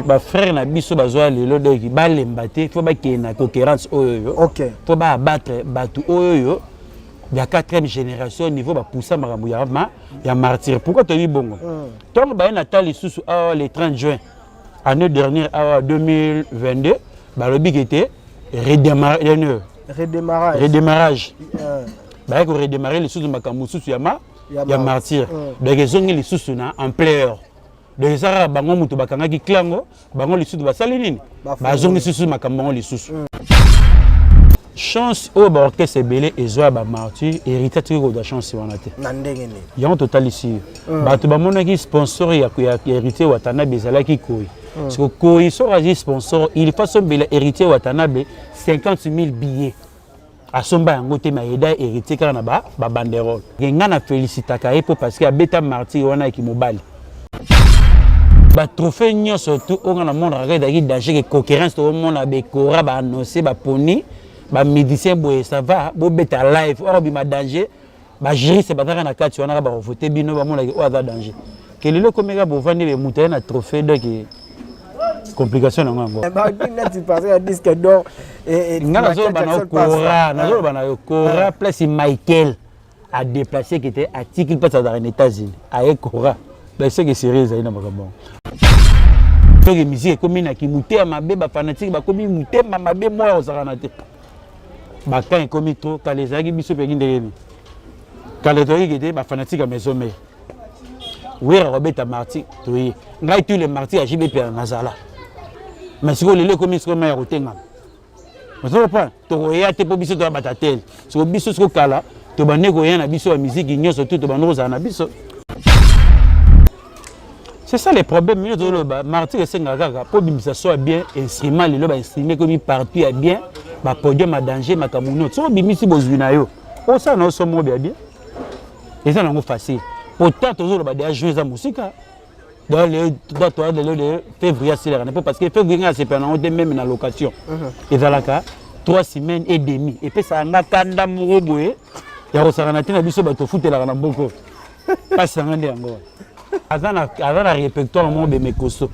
Ba frère na biso bazwa lelo, donc balemba te, faut bakende na concurrence oyo oyo. Faut ba abattre bato oyo oyo ya quatrième génération, niveau bapusa makambo ya, ma, ya martyr. Pourquoi toyebi bongo? Ntango baye na ta lisusu awa le 30 juin année dernière awa 2022, balobi ke te redémarrage. Redémarrage. Redémarrage. Baye koredémarrer lisusu makambo mosusu ya ma ya martyr. Donc ezongi lisusu na ampleur. Donc eza kaka bango moto bakangaki clango, bango lisusu basali nini? Bazongi lisusu makambo bango lisusu. Chance oyo baorchestre ebele ezwa ya bamartyr, héritier atiki kozwa chance wana te. Na ndenge nini? Yango totalisi yo, bato bamonaki sponsor ya Héritier Watanabe ezalaki Koi. Siko Koi soki azwi sponsor, il faut asombela Héritier Watanabe 50 000 billets. Asomba yango te, mais ayeda Héritier kaka na babanderole. Nga na félicitaka ye mpo parce que abeta martyr wana yaki mobali. Batrophée nyonso tu oyo nga namonaka kaka ezalaki danger ke concurrence. Tokomona bekora baannonce, baponi bamusicien boye, ça va, bobeta live oyo bima danger. Bajuriste bazalaka na kati wana kaka bakovote bino, bamonaki oyo aza danger ke lelo ekomi kaka bovandi be moto aye na trophée. Donc complication nango yango. Neti parce ya disque d'or. Nga nazoloba na yo kora, nazoloba na yo kora place Michael adéplace ke te atiki place azalaka na États-Unis, aye kora baseke série ezali na makambo yango. Soki musique ekomi na kimotema mabe, bafanatike bakomi motema mabe, moya kozalaka na te, bakan ekomi trop. Kala ezalaki biso mpengi ndenge nini? Kala toyaki te bafanatike ya Maison Mère, Wera kobeta martyr, toye ngai tous les martyrs ya JB Mpiana nazala. Mais sikoyo lelo ekomi sikoyo mai ya kotengama, ozokomprendre, tokoya te mpo biso toya bata tele. Siko biso siko kala tobandi koya na biso ya miziki nyonso tu, tobandi kozala na biso. C'est ça le problème. Mino tozoloba martyr esengaka kaka mpo bimisa so ya bien instrument. Lelo bainstrument ekomi partout ya bien, bapodium ya danger, makambo nyonso. Soki obimisi bozwi na yo, osala na yo so moko ya bien, eza nango facile. Pourtant tozoloba deya juin eza mosika, toya lelo de février asilaka na mpo parce que février ngai asepela nango te. Même na location ezalaka 3 semaines et demi, epesaka nga kanda moko boye ya kosaka te na biso bato ofutelaka na mboko. Mpasi yanga nde yango. Aza na répertoire moko beme costaud.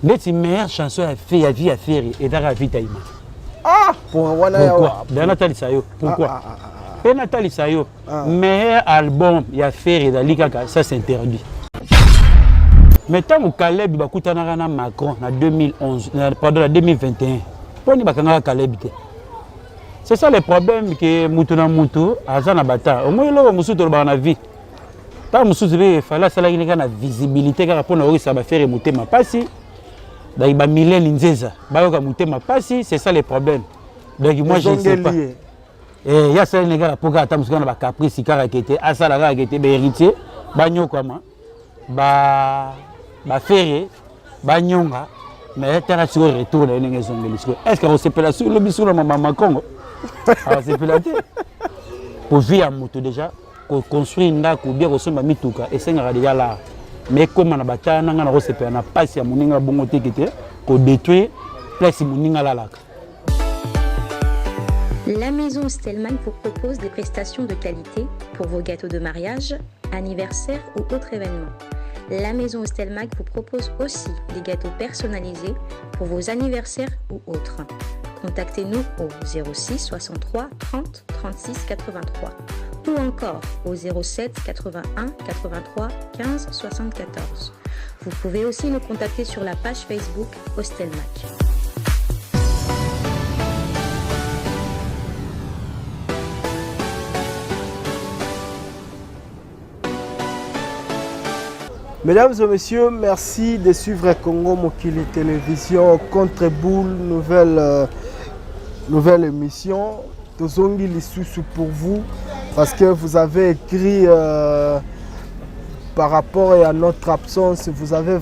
Neti meilleure chanson ya fe ya vie ya Ferre ezaka Vita Ima. Pourquoi? Daya natalisa yo pourquoi mpe natalisa yo meilleur album ya Ferre ezali kaka ça c'est interdit. Mais ntango Caleb bakutanaka na Macron na 2011, pardon, na 2021, mponi bakangaka Caleb te? C'est ça le problème, ke mutu na mutu aza na bata omoi. Eloko mosusu tolobaka na vie, ntango mosusu mpe efale asalaki kaka na visibilité kaka mpona oyokisa baFerre motema mpasi, donc bamilene nzeza bayoka motema mpasi. C'est ça le problème. Donc moi, je ne sais pas, ye asaleli kaka mpo kaka ata mosusu kaka na bacaprice kaka ke te asala kaka ke te bahéritier banyokwama, baFerre banyonga. Mais tala sikoyo retour na ye ndenge ezongeli sikoyo. Est ce que akosepela soki lobi sikoyo na mama Congo? Akosepela te. Po vie ya moto déjà, koconstruire ndako bien, kosomba mituka esengaka déjà lar, mais ekóma na batala na ngai na kosepela na mpasi ya moninga bongo teke te, kodétruire place moninga alalaka. La maison Stellman vous propose des prestations de qualité pour vos gâteaux de mariage, anniversaire ou autres événements. La maison Stelmag vous propose aussi des gâteaux personnalisés pour vos anniversaires ou autres. Contactez-nous au 06 63 30 36 83 ou encore au 07 81 83 15 74. Vous pouvez aussi nous contacter sur la page Facebook Hostelmac. Mesdames et messieurs, merci de suivre Congo Mokili Télévision contre Boule, nouvelle émission. Tozongi lisusu pour vous parce que vous avez écrit par rapport à notre absence, vous avez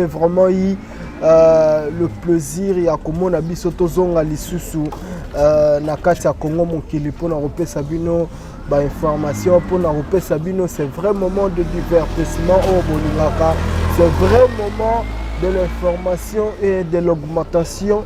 vraiment eu le plaisir ya komona biso tozonga lisusu na kati ya Congo Mokili mpona kopesa bino bainformation, mpona kopesa bino c'est vrai moment de divertissement oyo bolingaka, c'est vrai moment de l'information et de l'augmentation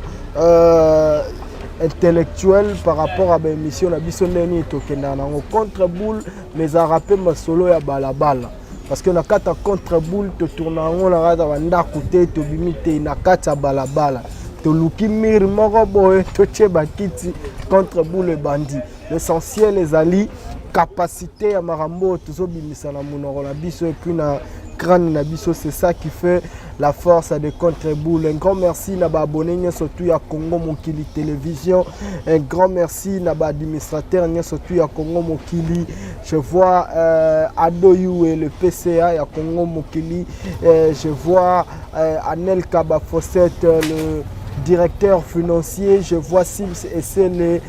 intellectuelle par rapport à baémission na biso. Ndenge nini tokendaka nango contre boule, mais ezalaka mpe masolo ya balabala. Parce que na kati ya Contre Boule, totourna yango na kati ya bandako te, tobimi te na kati ya balabala, toluki mur moko boye, totie bakiti, Contre Boule ebandi. L'essentiel ezali capacité ya makambo oyo tozobimisa na monoko na biso et puis na crâne na biso. C'est ça qui fait la force de Contre Boule. Un grand merci na baabonné nyonso tu ya Congo Mokili Télévision. Un grand merci na baadministrateur nyonso tu ya Congo Mokili. Je vois Ado Yue, le PCA ya Congo Mokili. Je vois Anel Kaba Fosset, le directeur financier. Je vois Sims et c'est le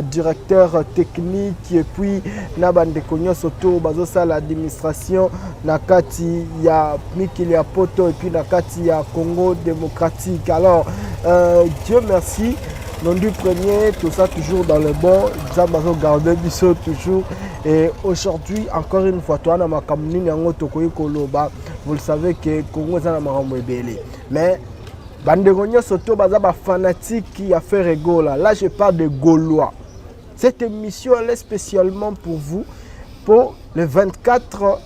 directeur technique, et puis na bandeko nyonso to bazosala l'administration na kati ya mikili ya poto et puis na kati ya Congo démocratique. Alors Dieu merci, Nondi Premier, tout ça toujours dans le bon. Nzambe azogarde biso toujours. Et aujourd'hui, encore une fois, toi na makambo nini yango tokoki koloba? Vous le savez que Congo eza na makambo ebele, mais bandeko nyonso to baza bafanatique ya Ferre Gola, là je parle de Gaulois, cette émission, elle est spécialement pour vous. Pour le 24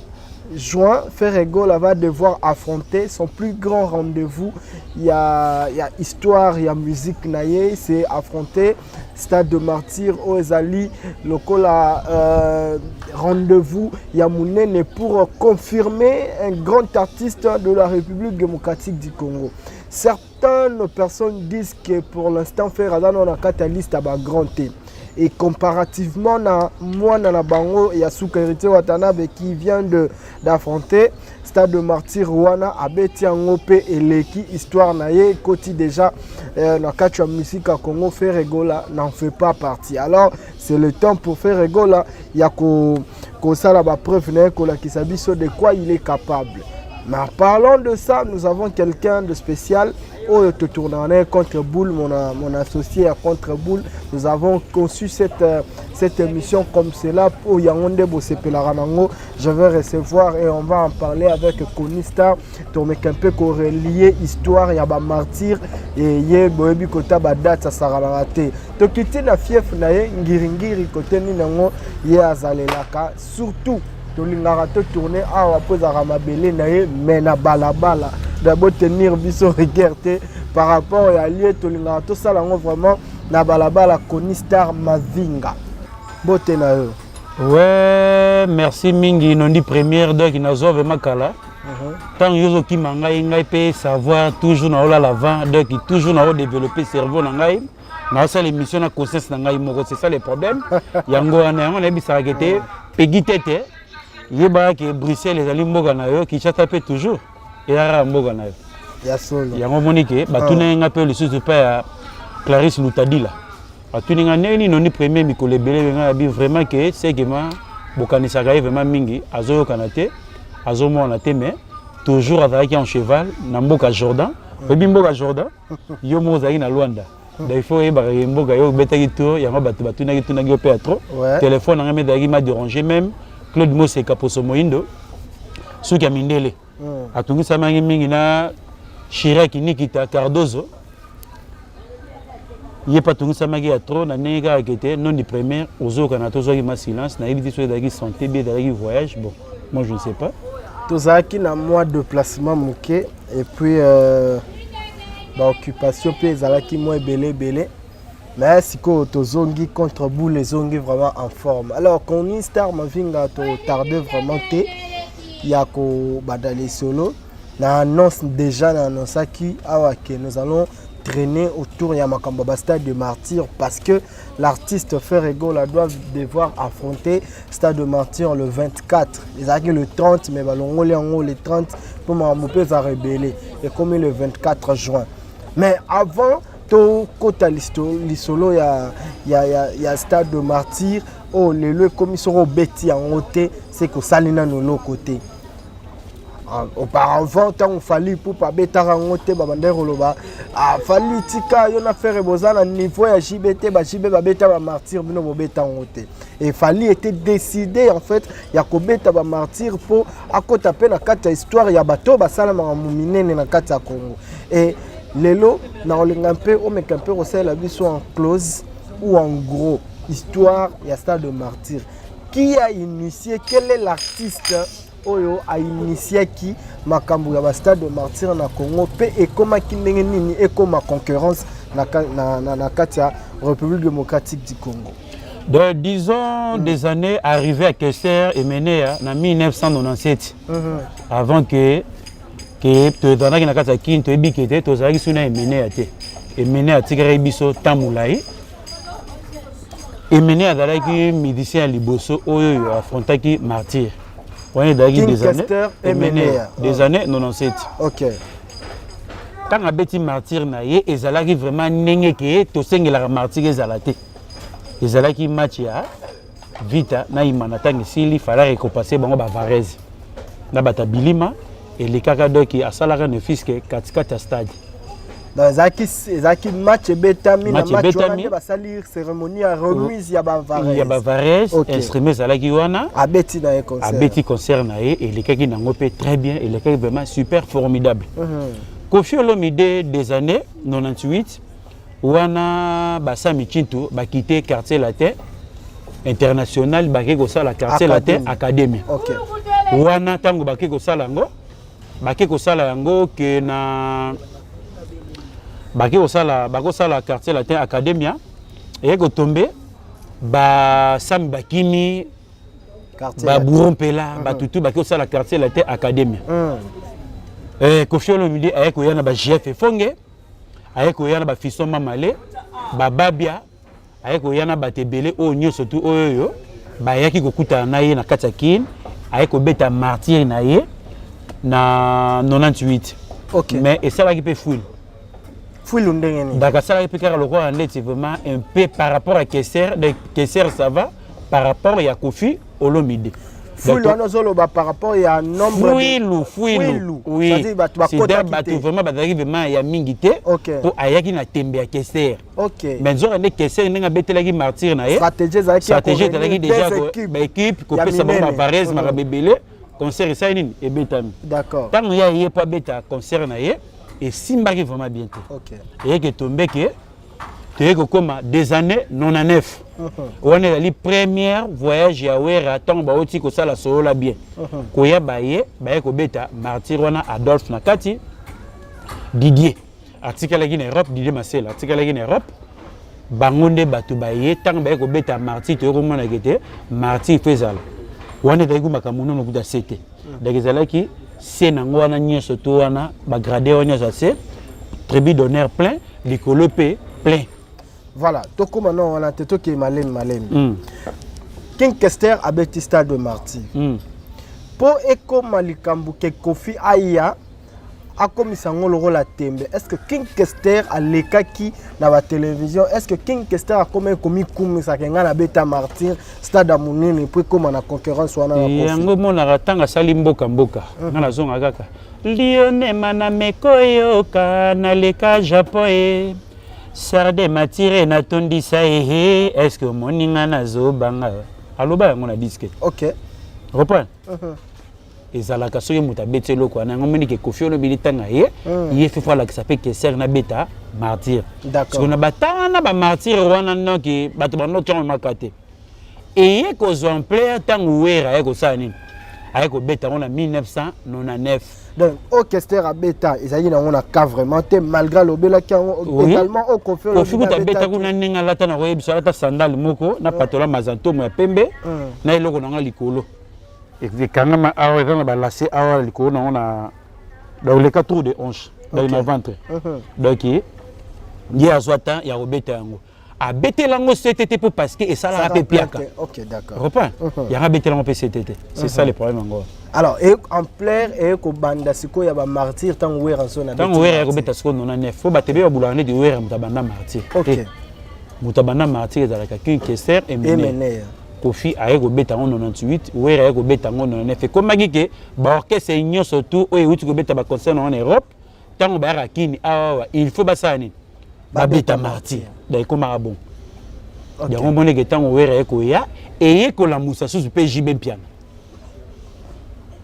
juin, Ferre Gola va devoir affronter son plus grand rendez-vous. Il y a histoire, il y a musique na ye, c'est affronter Stade de Martyr oyo ezali lokola rendez-vous ya monene pour confirmer un grand artiste de la République démocratique du Congo. Certaines personnes disent que pour l'instant, Ferre aza na kati ya liste ya bagrand te, et comparativement na mwana na bango ya suka, Héritier Watanabe, qui vient de d'affronter Stade de Martyr wana, abeti yango mpe eleki histoire na ye ekoti déjà na kati ya musique ya Congo. Ferre Gola n'en fait pas partie. Alors c'est le temps pour Ferre Gola ya kosala bapreuve na ye, kolakisa biso de quoi il est capable. Mais en parlant de ça, nous avons quelqu'un de spécial oyo totournaka Contre Boule, mon associé à Contre Boule. Nous avons conçu cette émission comme cela pour yango nde bosepelaka nango. Je vais recevoir et on va en parler avec Kony Star. Tomeka mpe korelier histoire ya bamartyr e ye boyebi kota badate asakalaka te. Tokiti na fief na ye Ngiringiri, kote nini yango ye azalelaka. Surtout tolingaka totourne awa mpo ezalaka mabele na ye, mais na balabala d'abord tenir biso rigueur te par rapport ya lieu. Tolingaka tosala yango vraiment na balabala. Kony Star Mavinga, mbote na yo. Ouais, merci mingi, Nondi Première. Donc nazwa vraiment kala ntango yo ozokima ngai, ngai mpe savoir toujours naolala vent. Donc toujours naodéveloppe cerveau na ngai, naosala émission na conscience na ngai moko. C'est ça le problème. Yango wana, yango nayebisaka te pegi te te, yebaka ke Bruxelles ezali mboka na yo, Kinshasa mpe toujours ezalaka mboka na yo. Ya solo. Yango omoni ke batuna nga mpe lisusu mpe ya Clarisse Lutadila, batuni nga ndenge nini Nondi Premier mikolo ebele. Benga yabi vraiment ke sekema bokanisaka ye vraiment mingi, azoyokana te, azomona te, mais toujours azalaki en cheval na mboka Jordan. Oyebi mboka Jordan, yo moko ozalaki na Lwanda, donc il faut oyebaka ke mboka yo obetaki tour. Yango bato batunaki tunaki yo mpe ya trop. Téléphone na ngai mpe ezalaki ma déranger. Même Claude Moseka Poso Moyindo, suki ya mindele, atungisamaki mingi na Chirac Nikita Cardozo. Ye mpe atungisamaki ya trop na ndenge kaka ke te Nondi Première ozokana, tozwaki ma silence. Nayebi te soki ezalaki santé bien, ezalaki voyage, bon, moi je ne sais pas. Tozalaki na mwa déplacement moke et puis baoccupation mpe ezalaki mwa ebele ebele, mais sikoyo tozongi, Contre Boule ezongi vraiment en forme. Alors Kony Star Mavinga, totarde vraiment te ya kobanda lisolo. Na annonce déjà, na annonçaki awa ke nous allons traîner autour ya makambo ya stade de Martyr, parce que l'artiste Ferre Gola doit devoir affronter Stade de Martyr le 24. Ezalaki le 30, mais balongoli yango le 30 mpo makambo mpe ezalaka ebele, ekomi le 24 juin. Mais avant tokota lisolo ya Stade de Martyr oyo lelo ekomi soki obeti yango te, se kosali nano eloko te. Auparavant, ntango Fally Ipupa abetaka yango te, babandaki koloba: "Ah, Fally, tika yo na Ferre boza na niveau ya JB te, ba JB babeta bamartyr, bino bobeta yango te." Et Fally était décidé en fait ya kobeta bamartyr mpo akota mpe na kati ya histoire ya bato oyo basala makambo minene na kati ya Congo. Et lelo na kolinga mpe omeka mpe kosalela biso en close ou en gros histoire ya Stade de Martyr. Qui a initié? Quel est l'artiste? Oyo a initiaki makambo ya ba stade de martyr na Congo pe ekomaki ndenge nini ekoma concurrence na, na, na, na kati ya République démocratique du Congo. Donc, disons des années arrivées à Kester et Menea en 1997, avant que tozalaki na kati ya Kin, toyebi ke te tozalaki soki na Emeneya te. Emeneya atikalaki biso temps molai. Emeneya azalaki musicien ya liboso oyo oyo affrontaki Martyr. Wana ezalaki des années Emeneya, des années 97. Ntango abeti Martyr na ye, ezalaki vraiment ndenge ke tosengelaka Martyr ezala te. Ezalaki match ya Vita na Imana. Ntango esili, fallait récompenser bango, bavarese na bato ya bilima elekaka. Donc asalaka ne fût-ce que katikati ya stade. Donc ezalaki match ebetami, na match wana nde basali cérémonie ya remise ya bavares. Ya bavares. Instrument ezalaki wana. Abeti na ye concert. Abeti concert na ye, elekaki nango mpe très bien, elekaki vraiment super formidable. Koffi Olomide, des années 98 wana, basami Kintu bakite Quartier Latin International, bake kosala Quartier Latin Académie. Wana ntango bake kosala yango, bake kosala yango ke na bake kosala, bakosala Quartier Latin Academia, eye kotombe basami bakimi babouro mpela batutu, bake kosala Quartier Latin Academia. Koffi Olomide aye koya na ba JF Efonge, aye koya na bafison Mamale, bababia, aye koya na bato ebele oyo nyonso tu oyo oyo bayaki kokutana na ye na kati ya Kine. Aye kobeta Martyr na ye na 98. Mais esalaki mpe fouille. Fouille ndenge nini? Donc asalaki mpe kaka lokola ndeti vraiment un peu par rapport à Kester. Donc Kester, ça va par rapport ya Koffi Olomide. Fouille wana ozoloba par rapport ya nombre? Fouilu, fouilu, oui. Bato vraiment bazalaki vraiment ya mingi te, mpo ayaki na tembe ya Kester. Mais nzoka nde Kester, ndenge abetelaki Martyr na ye, stratégie ezalaki déjà baéquipe kopesa bango bavarese, makambo ebele. Concert esali nini? Ebetami. Ntango ye aye mpo abeta concert na ye, esimbaki vraiment bien te. Eyeki etombeke, toyei kokóma des années 99. Wana ezali première voyage ya Wera. Ntango bauti kosala Solola Bien, koya baye, baye kobeta Martyr wana, Adolphe na kati, Didier atikalaki na Europe, Didier Masela atikalaki na Europe. Bango nde bato baye. Ntango baye kobeta Martyr, toye komonaka ete Martyr fo ezala wana. Ezalaki makambo nono kuta se te. Donc ezalaki se nango wana nyonso to wana bagrade wana nyonso ya se, tribune d'honneur plein, likolo mpe plein. Voilà, tokóma no wana te, tokei malemi malemi. King Kester abeti stade de Martyr. Mpo ekóma likambo ke Koffi aya akomisa yango lokola tembe, est ce que King Kester alekaki na batelévision? Est ce que King Kester akomaki komikumisaka ngai nabeta Martyr stade ya monene mpo ekóma na concurrence wana? Yango emonaka ntango asali mboka mboka. Ngai nazonga kaka lionema na mekoyoka naleka Japon e sarde matire natondisa ehe. Est ce que omoni ngai nazobanga? Aloba yango na disque. Reprendre ezalaka soki moto abeti eloko wana, yango moni ke Koffi olobili ntanga ye. Ye fefo alakisa mpe Kester nabeta Martyr. Siko na batanga na bamartyr wana, noki bato bandoki yango maka te. Eye kozwa ampleur ntango Wera aye kosala nini? Aye kobeta yango na 1999. Donc oyo Kester abeta ezalaki nango na cas vraiment te, malgré alobelaki yango également oyo Koffi. Koffi kuta abeta kuna, ndenge alata na koyebisa, alata sandale moko na patola mazantomo ya pembe na eloko nango likolo ekangama awa, eza na balase awa likolo nango na, donc leka tour de hanche, donc na ventre. Donc ye azwa temps ya kobeta yango, abetela yango sete te mpo parce que esalaka mpe piaka. Reprend yango, abetela yango mpe sete te. C'est ça le problème yango. Alors e ampleur eye kobanda sikoyo ya bamartyr ntango Wera so na ntango Wera ya kobeta sikoyo 99, fo bato ebe babulaka neti Wera moto abanda Martyr. Moto abanda Martyr ezalaka King Kester Emeneya. Koffi aye kobeta yango 98, Wera aye kobeta yango 99. Ekomaki ke baorchestre nyonso tu oyo euti kobeta baconcert nango na Europe, ntango bayaka Kini awawa, il faut basala nini? Babeta Martyr. Donc ekomaka bon. Yango omoneke ntango Wera aye koya, eye kolamusa susu mpe JB Mpiana.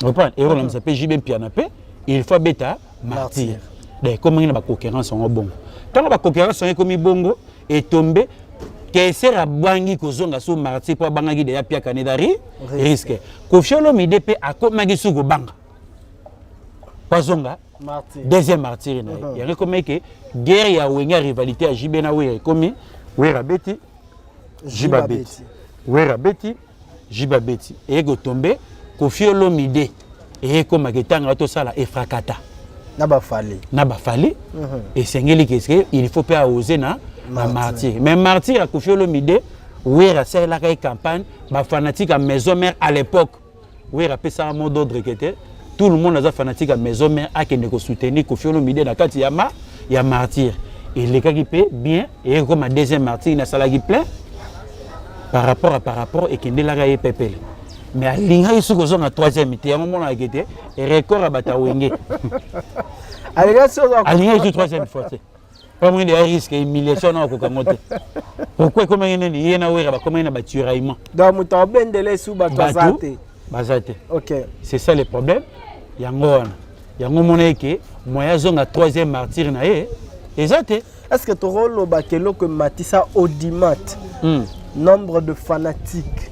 Reprendre, eye kolamusa mpe JB Mpiana mpe il faut abeta Martyr. Donc ekomaki na baconcurrence yango bongo. Ntango baconcurrence yango ekomi bongo, etombe. Kester abangi kozonga so martyr mpo abangaki deja piaka na ezali risque. Koffi Olomide mpe akomaki su kobanga mpo azonga deuxième martyr na ye. Yango ekomi ke guerre ya Wenge ya rivalité ya JB na Wera ekomi Wera abeti, JB abeti, Wera abeti, JB abeti, eye kotombe Koffi Olomide, eye ekomaka etanga tosala efrakata na bafali na bafali. Esengeli keske il faut mpe aose na martyr, mais martyr ya Koffi Olomide, Wera asalelaka ye campagne. Bafanatique ya Maison Mère à l'époque, Wera apesaka mot d'ordre ke te, tout le monde aza fanatique ya Maison Mère akende kosoutenir Koffi Olomide na kati ya martyr. Elekaki mpe bien, eyeki koma deuxième martyr, nasalaki plein par rapport ekendelaka ye pepele, mais alingaki soki ozonga troisième te. Yango monaka te record ya bato ya Wenge, alingaki su troisième fois te, po mwende ya risque humiliation na akokango te. Pourquoi ekomaki nini? Ye na Wera bakomaki na batiraillement. Donc moto abendele esu bato aza te. Baza te. Ok. C'est ça le problème. Yango wana, yango mona eke moyen azonga troisième martyr na ye eza te. Est ce que tokolobaka eloko ematisa audimat, nombre de fanatiques,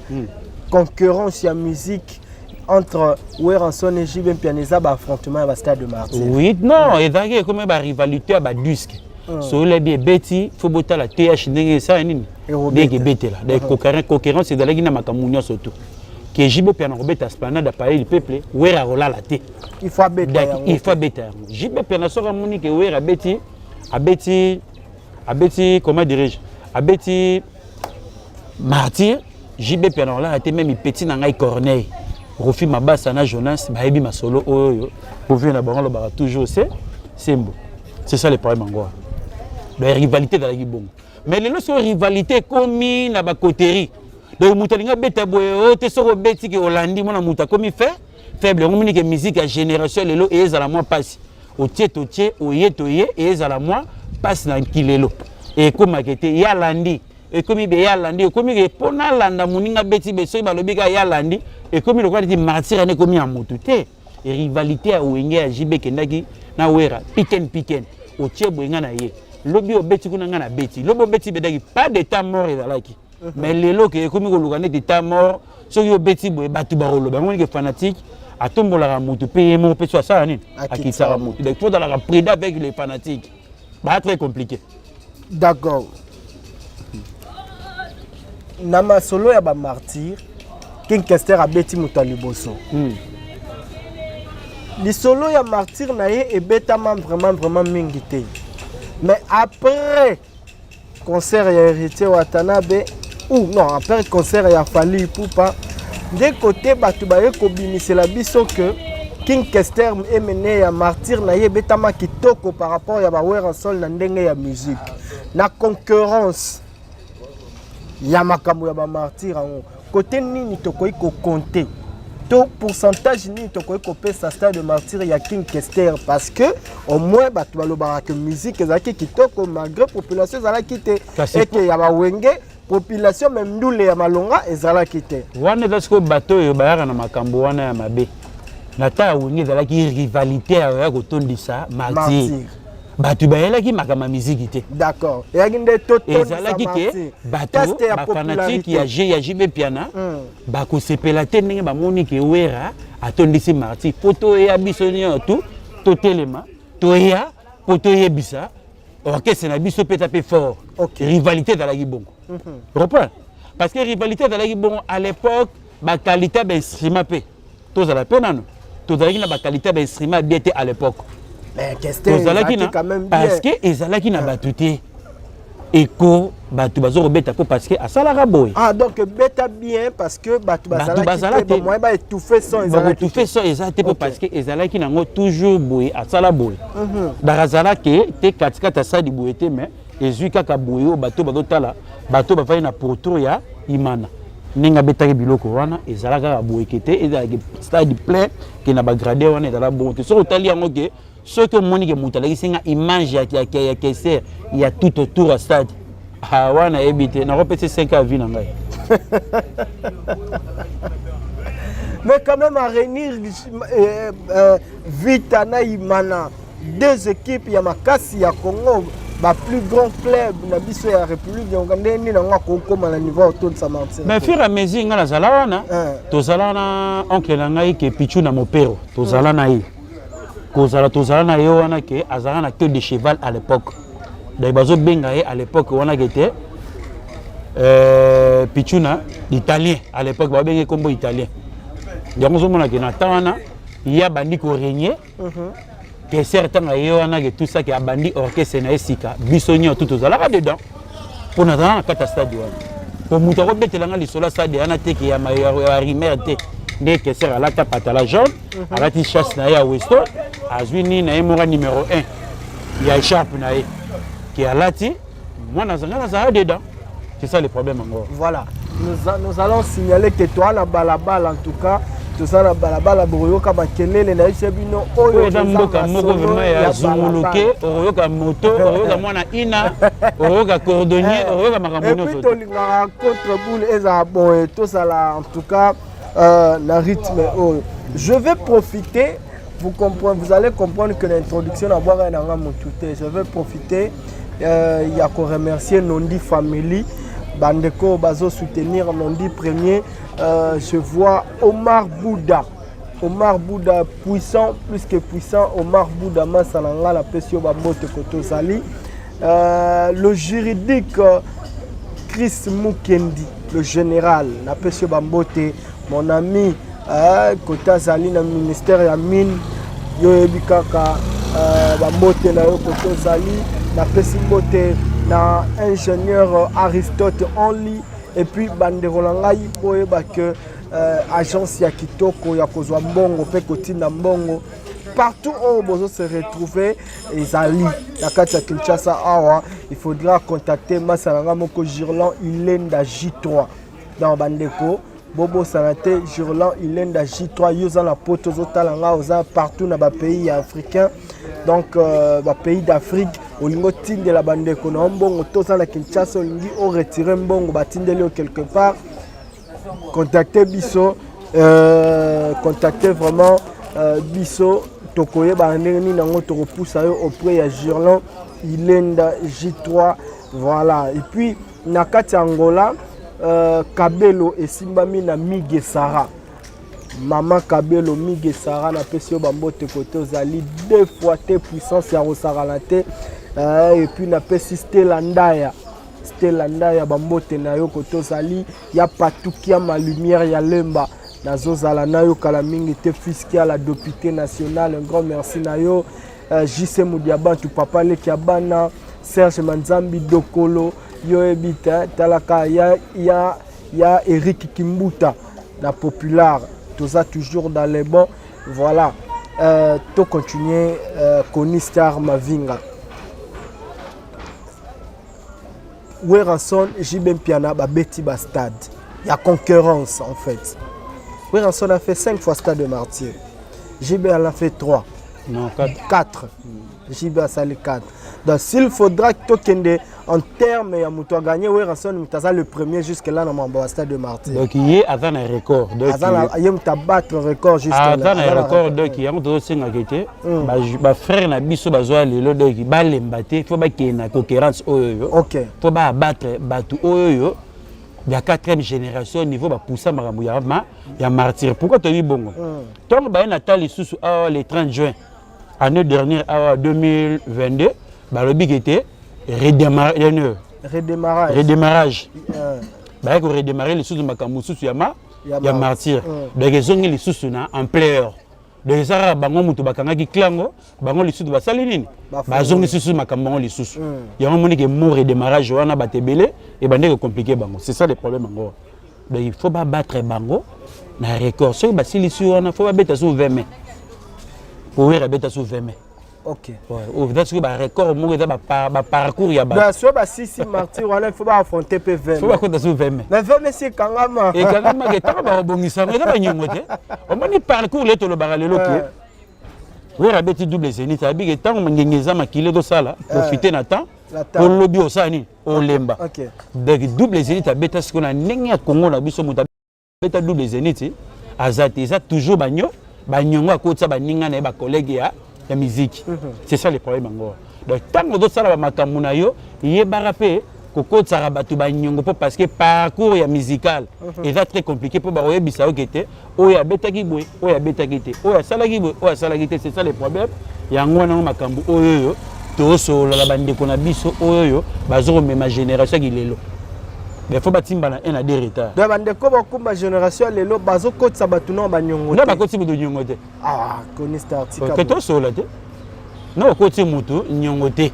concurrence ya musique entre Werrason et JB Mpiana eza baaffrontement ya bastade de martyr? Oui, non, ezalaki ekomi barivalité ya badisque. So olebi ebeti, fo botala th ndenge esala nini, ndenge ebetela. Donc concurrence ezalaki na makambo nyonso to ke JB Mpiana kobeta Esplanade ya Palais du Peuple, Wera akolala te. Il faut abeta yango. Il faut abeta yango. JB Mpiana soki amoni ke Wera abeti, comment dirais-je, abeti martyr, JB Mpiana akolala te. Même petit na ngai Corneille, Rofi Mabasa na Jonas bayebi masolo oyo oyo povie na bango alobaka toujours se sembo. C'est ça le problème yango wana. Donc rivalité ezalaki bongo, mais lelo soki rivalité ekomi na bacoterie, donc moto alingi abeta boye oyo te, soki obeti ke olandi mwana moto akomi faible. Yango moni ke musique ya génération lelo eyezala mwa mpasi. Otie totie, oye toye, eyezala mwa mpasi na kilelo. Ekomaka te ye alandi, ekomi be ye alandi, ekomi ke mpo nalanda moninga beti be. Soki balobi kaka ye alandi, ekomi lokola neti martyr wana ekomi ya motu te. Rivalité ya Wenge ya JB ekendaki na Wera piken piken. Otie boye, nga na ye lobi obeti kuna, nga na beti lobi, obeti bedaki, pas de temps mort ezalaki. Mais lelo ke ekomi koluka neti temps mort, soki obeti boye bato bakoloba. Yango nike fanatique atombolaka motu mpe ye moko mpe so asala nini, akitisaka motu. Donc faut ozalaka prudent avec les fanatiques, baa très compliqué. D'accord. Na masolo ya bamartyr, King Kester abeti moto ya liboso. Lisolo ya martyr na ye ebetama vraiment vraiment mingi te, mais après concert ya Héritier Watanabe ou non, après concert ya Fally Ipupa, nde kote bato baye kobimisela biso ke King Kester emene ya martyr na ye ebetama kitoko par rapport ya baWerrason na ndenge ya musique, na concurrence ya makambo ya bamartyr yango. Kote nini tokoki kocompter to pourcentage nini tokoki kopesa stade de martyr ya King Kester? Parce que au moins bato balobaka ke musique ezalaki kitoko malgré population ezalaki te, eke ya bawenge population me ndule ya malonga ezalaki te. Wana eza sikoyo bato oyo bayaka na makambo wana ya mabe. Na ta ya Wenge ezalaki rivalité ya kotondisa martyr, bato bayelaki makambo ya miziki te. D'accord, eyaki nde ezalaki ke bato bafanatike ya G ya JB Mpiana bakosepela te ndenge bamoni ke Wera atondisi martyr, mpo toya biso nyonso tu totelema, toya mpo toyebisa orchestre na biso mpe eza mpe fort. Rivalité ezalaki bongo, reprend, parce que rivalité ezalaki bongo à l'époque. Baqualité ya bainstrument mpe tozala mpe nano, tozalaki na baqualité ya bainstrument bien te à l'époque. Tozalaki na parce que ezalaki na bato te eko bato baza kobeta mpo parce que asalaka boye. Ah, donc beta bien parce que bato bazalaki te, moyen baétouffe son. Bakoétouffe son eza te, mpo parce que ezalaki nango toujours boye, asala boye. Donc azalaki te katikati, asali boye te, mais ezwi kaka boye oyo bato bazotala, bato bafandi na pourtour ya Imana ndenge abetaki biloko wana, ezala kaka boye ke te ezalaki stade plein ke na bagrade wana ezala bongo te. Soki otali yango ke soki omoni ke moto alakisi nga image ya Kester ya tout autour ya stade wana, nayebi te, nakopesa 5 ya vie na ngai. Mais quand même, à réunir Vita na Imana, deux équipes ya makasi ya Congo. Ba plus grand club na biso ya République donc ndenge nini yango akokoma na niveau ya kotondisa Martyr? Mais fur et à mesure ngai nazala wana, tozala na oncle na ngai ke Pichu na Mopero, tozala na ye, kozala tozala na ye wana ke azalaka na queue de cheval à l'époque. Donc bazobenga ye à l'époque wana ke te Pichuna italien à l'époque, babenge kombo italien. Yango ozomona ke na temps wana ye abandi korégner. Keser ntango ye wana ke tout ça, ke abandi orchestre na ye sika, biso nyonso tu tozalaka dedans, mpo nazala na kati ya stade wana, po moto akobetelanga lisolo ya stade wana te ke ya rimer te. Nde Keser alata patala jaune, alati chasse na ye ya Westo, azwi nini na ye moko numéro 1 ya écharpe na ye ke alati mwana azanga, nazala dedans. C'est ça le problème encore. Voilà, nous allons signaler que toi na balabala, en tout cas toza na balabala, bokoyoka makelele na yebisa bino. Oyo eza mboka moko vraiment ya zunguluke, okoyoka moto, okoyoka mwana ina, okoyoka cordonnier, okoyoka makambo nyonso. Tolingaka contre boule ezala boye, tozala en tout cas na rythme oyo. Je vais profiter, vous comprenez, vous allez comprendre que l'introduction na bwaka nanga motu te. Je vais profiter ya koremercier Nondi Family, bandeko bazo soutenir Nondi Premier. Je vois Omar Bouda, Omar Bouda puissant, plus que puissant. Omar Bouda masala nga, napesi yo bambote koto ozali. Le juridique Chris Mukendi, le général, napesi yo bambote, mon ami, kote azali na ministère ya mine, yo oyebi kaka. Bambote na yo kote ozali. Napesi mbote na ingénieur Aristote Only. Et puis bandeko na ngai, boyeba ke agence ya kitoko ya kozwa mbongo mpe kotinda mbongo partout oyo bozo se retrouver ezali na kati ya Kinshasa awa. Il faudra contacter masa na ngai moko, Girlan Ilenda J3. Donc bandeko, bobosana te, Girlan Ilenda J3. Yo oza na Poto, ozotala ngai, oza partout na bapays ya africain, donc bapays d'Afrique, olingi otindela bandeko na yo mbongo, to oza na Kinshasa, olingi oretirer mbongo batindeli yo quelque part, contacte biso, contacte vraiment biso, tokoyeba ndenge nini yango tokopusa yo auprès ya Girlan Ilenda J3. Voilà. Et puis na kati ya Angola, Kabelo esimbami na Mige Sara, mama Kabelo Mige Sara, napesi yo bambote kote ozali, deux fois te, puissance ya kosakana te. Et puis napesi Stela Ndaya, Stela Ndaya, bambote na yo kote ozali. Ya Patukia ma lumière ya Lemba, nazozala na yo kala mingi te. Fiskia la député national, un grand merci na yo. JC Mudiabantu, papa leki ya bana Serge Manzambi Dokolo, yo oyebi te, talaka ya Eric Kimbuta na Popular, toza toujours dans les bons. Voilà, to continuer. Koni Star Mavinga, Werrason, JB Mpiana babeti ba stade ya concurrence. En fait, Werrason a fait 5 fois stade de Martyr, JB en a fait 3. Non, 4. 4. JB asali 4. Donc s'il faudra tokende en terme ya moto agagné, Werrason moto aza le premier jusque là na mambo ya stade de Martyr. Donc ye aza na record. Donc ye moto abattre record jusque là aza na record. Donc yango tozosengaka te bafrère na biso bazwa lelo, donc balemba te, faut bakende na concurrence oyo oyo, faut baabattre bato oyo oyo ya quatrième génération, niveau bapusa makambo ya Martyr. Pourquoi toyebi bongo? Ntongo baye na ta lisusu awa le 30 juin année dernière awa 2022, balobi ke te redémarrage. Redémarrage, baye koredémarrer lisusu makambo mosusu ya Martyr. Donc ezongi lisusu na ampleur. Donc eza kaka bango moto bakangaki clango, bango lisusu basali nini, bazongi lisusu makambo bango lisusu. Yango moni ke mo redémarrage wana, bato ebele ebandeki compliqué bango. C'est ça le problème yango. Donc il faut babattre bango na record. Soki basilisi wana, faut babeta so 20 mai, po Wera abeta so 20 mai. Eza soki barecord moko eza baparcours ya bato. So basisi Martyr wana, il faut baaffronter mpe 20. Faut bakota so 20 mai. Mais 20 mai si ekangama. Ekangamaka ntango bakobongisa yango, eza banyongo te. Omoni parcours le tolobaka lelo ke Wera abeti double zénith, abiki ntango ngenge eza makili, tosala profite na temps po lobi osala nini, olemba. Donc double zénith abeta sikoyo na ndenge ya Kongo na biso, moto abeta double zénith aza te. Eza toujours banyo banyongo akotisa baninga na ye, bacollègue ya musique. C'est ça le problème yango. Donc ntango ozosala bamakambo na yo, yebaka mpe kokotisaka bato banyongo, mpo parce que parcours ya musical eza très compliqué, mpo bakoyebisa yo ke te, oyo abetaki boye, oyo abetaki te, oyo asalaki boye, oyo asalaki te. C'est ça le problème. Yango wana, yango makambo oyo tosolola, bandeko na biso oyo bazokomema génération ya kilelo, mais faut batimba na 1 na 2 retard. Donc bandeko bakumba génération ya lelo bazokotisa bato na banyongo nde te. Bakoti moto nyongo te. Ah, Kony Star, tika ke boye. Tosolola te, na okoti motu nyongo te.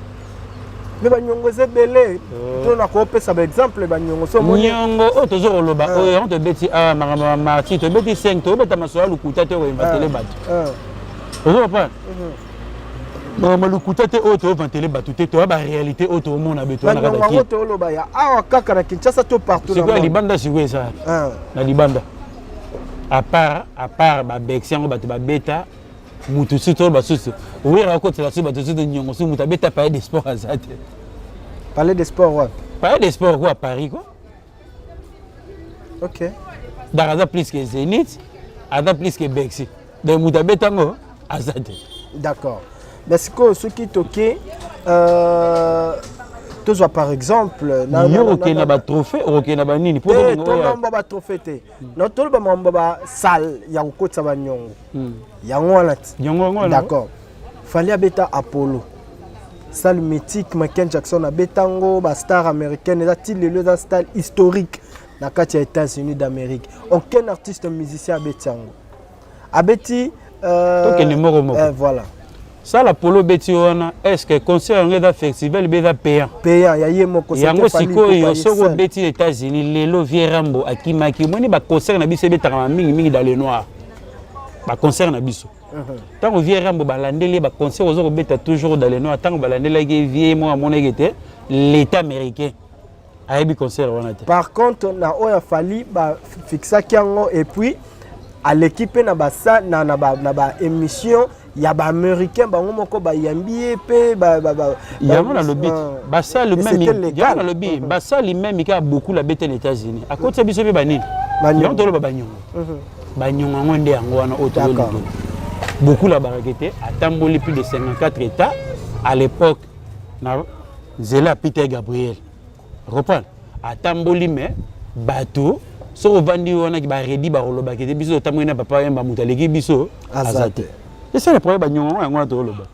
Mais banyongo eza ebele to na kopesa baexemple banyongo so omoni. Nyongo oyo toza koloba, oyo yango tobeti awa, makambo ya martyr, tobeti 5, tobeta masolo ya lokuta te, koinventele bato. Ozo comprendre? Makambo ya lokuta te oyo toovantele bato te, toya baréalité oyo toomona be toya na banyongo kati. Yango tooloba ya awa kaka na Kinshasa to partout na Sikoyo ya monde? Libanda sikoyo eza na libanda, à part baBercy yango, bato babeta mutu su to basusu oyera akotela su bato su to nyongo su mutu abeta Palais de Sport aza te. Palais de Sport wapi? Palais de Sport quoi, Paris quoi. Donc aza plus que Zénith, aza plus que Bercy, donc mutu abeta yango aza te. D'accord, mais sikoyo soki toke tozwa par exemple Yo okende na batrophée, okokende na banini mpo te, tonomba batrophée te, no toloba makambo basale ya kokotisa banyongo yango wana ti. Yango yango wana. D'accord, Fally abeta Apollo, salle mythique. Michael Jackson abeta yango, bastar américaine. Eza ti lelo, eza stade historique na kati ya États-Unis d'Amérique. Aucun artiste musicien abeti yango, abeti Tokende moko moko. Voilà. Sala Apollo obeti wana, est ce que concert yango eza festival be eza payant? Payant, ya ye moko. Yango sikoyo, soki obeti États-Unis lelo, vieux Rambo akimaki. Omoni baconcert na biso ebetaka mingimingi dans le noir, baconcert na biso. Ntango vieux Rambo balandeli ye, baconcert oza kobeta toujours dans le noir. Ntango balandelaki vieux moko, amonaki te l'État américain ayebi concert wana te. Par contre na oyo aFally, bafixaki yango et puis aleki mpe na basa na baémission ya baaméricain, bango moko bayambi ye mpe. Yango nalobi, basali même, yango nalobi, basali même kaka beaucoup la bete na États-Unis, akotisa biso mpe banini. Yango toloba banyongo, banyongo yango nde yango wana oyo tolobela. Beaucoup la baraka te, atamboli plus de 54 états à l'époque na nzela ya Peter Gabriel. Reprendre, atamboli, mais bato soki ovandi wana baredi bakolobaki te, biso totamboli na Papa Yemba, moto aleki biso aza te. C'est ça le problème, banyongo yango wana toloba.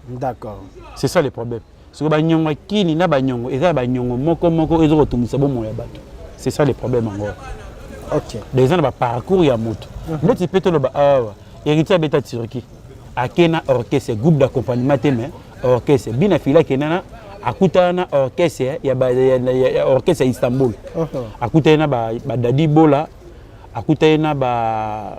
C'est ça le problème. Soki banyongo akini na banyongo, eza banyongo moko moko eza kotungisa bomoi ya bato. C'est ça le problème yango. Donc eza na baparcours ya moto neti mpe toloba awa, Héritier abeta Turquie, ake na orchestre, groupe d'accompagnement te, mais orchestre bina fili akenda na akutana na orchestre ya orchestre ya Istanbul. Akutani na badadi bola, akutani na ba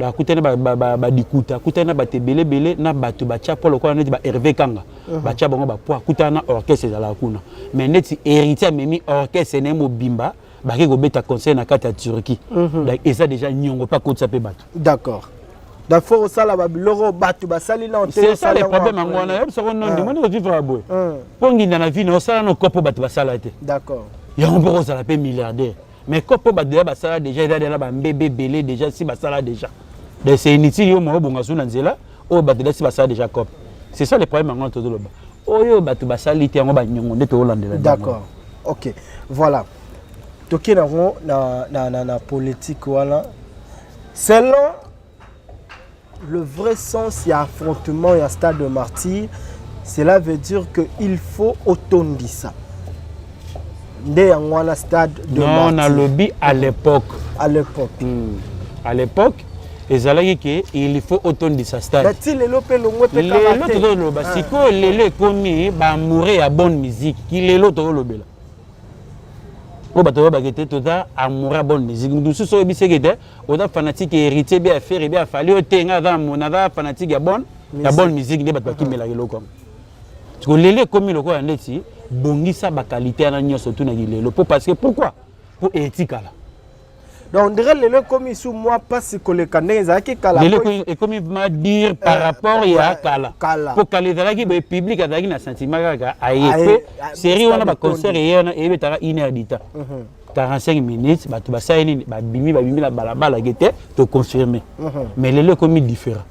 akutani na badikuta, akutani na bato ebelebele, na bato batya po lokola neti ba Hervé Kanga, batya bango bapo. Akutana na orchestre ezalaka kuna, mais neti Héritier amemi orchestre na ye mobimba, bake kobeta concert na kati ya Turquie. Donc eza déjà niongo mpe akotisa mpe bato. D'accord, donc faut osala babiloko bato basali na. C'est ça le problème yango wana. Yebisako nondi moni kovivre ya boye mpo nginda na vie na osala no kopo bato basala te. Yango mpo kozala mpe milliardaire, mais kopo bato deja basala déjà, eza deja bambebe ebele déjà si basala déjà. Donc c'est inutile yo moko obonga su na nzela oyo bato déjà si basala déjà cop. C'est ça le problème yango tozoloba, oyo bato basali te, yango banyongo nde tozolandela. D'accord, ok, voilà, tokei nango na politique wana. Selon le vrai sens ya affrontement ya stade de Martyr, cela veut dire que il faut otondisa nde yango wana stade de Non, Martyr. Nalobi à l'époque. À l'époque. À l'époque ezalaki ke il faut otondisa stade. Bati lelo mpe longwe mpe kaka Lelo te. Tozoloba sikoyo, lelo ekomi baamoureux ya bonne musique. Ki lelo tozolobela oyo bato bayebaki te, toza amoureux ya bonne musique. Moto mosusu oyebi seke te, oza fanatique ya Héritier be, affaire be aFally oyo te, ngai aza naza fanatique ya bonne musique nde bato bakimelaka eloko yango. Siko lelo ekomi lokola neti bongisa baqualité wana nyonso tunaki lelo mpo parce que pourquoi? Mpo etikala. Donc on dirait lelo ekomi su mwa mpasi koleka ndenge ezalaki kala. Lelo ekomi ma dire par rapport ya kala. Kala. Mpo kala ezalaki boye, public azalaki na sentiment kaka aye Aye, mpe ah, série wana stade baconcert etondi. eye wana eyebetaka une heure du temps, 45 minutes, bato basali nini, babimi, babimi na balabala ke te toconfirme. Mais lelo ekomi différent.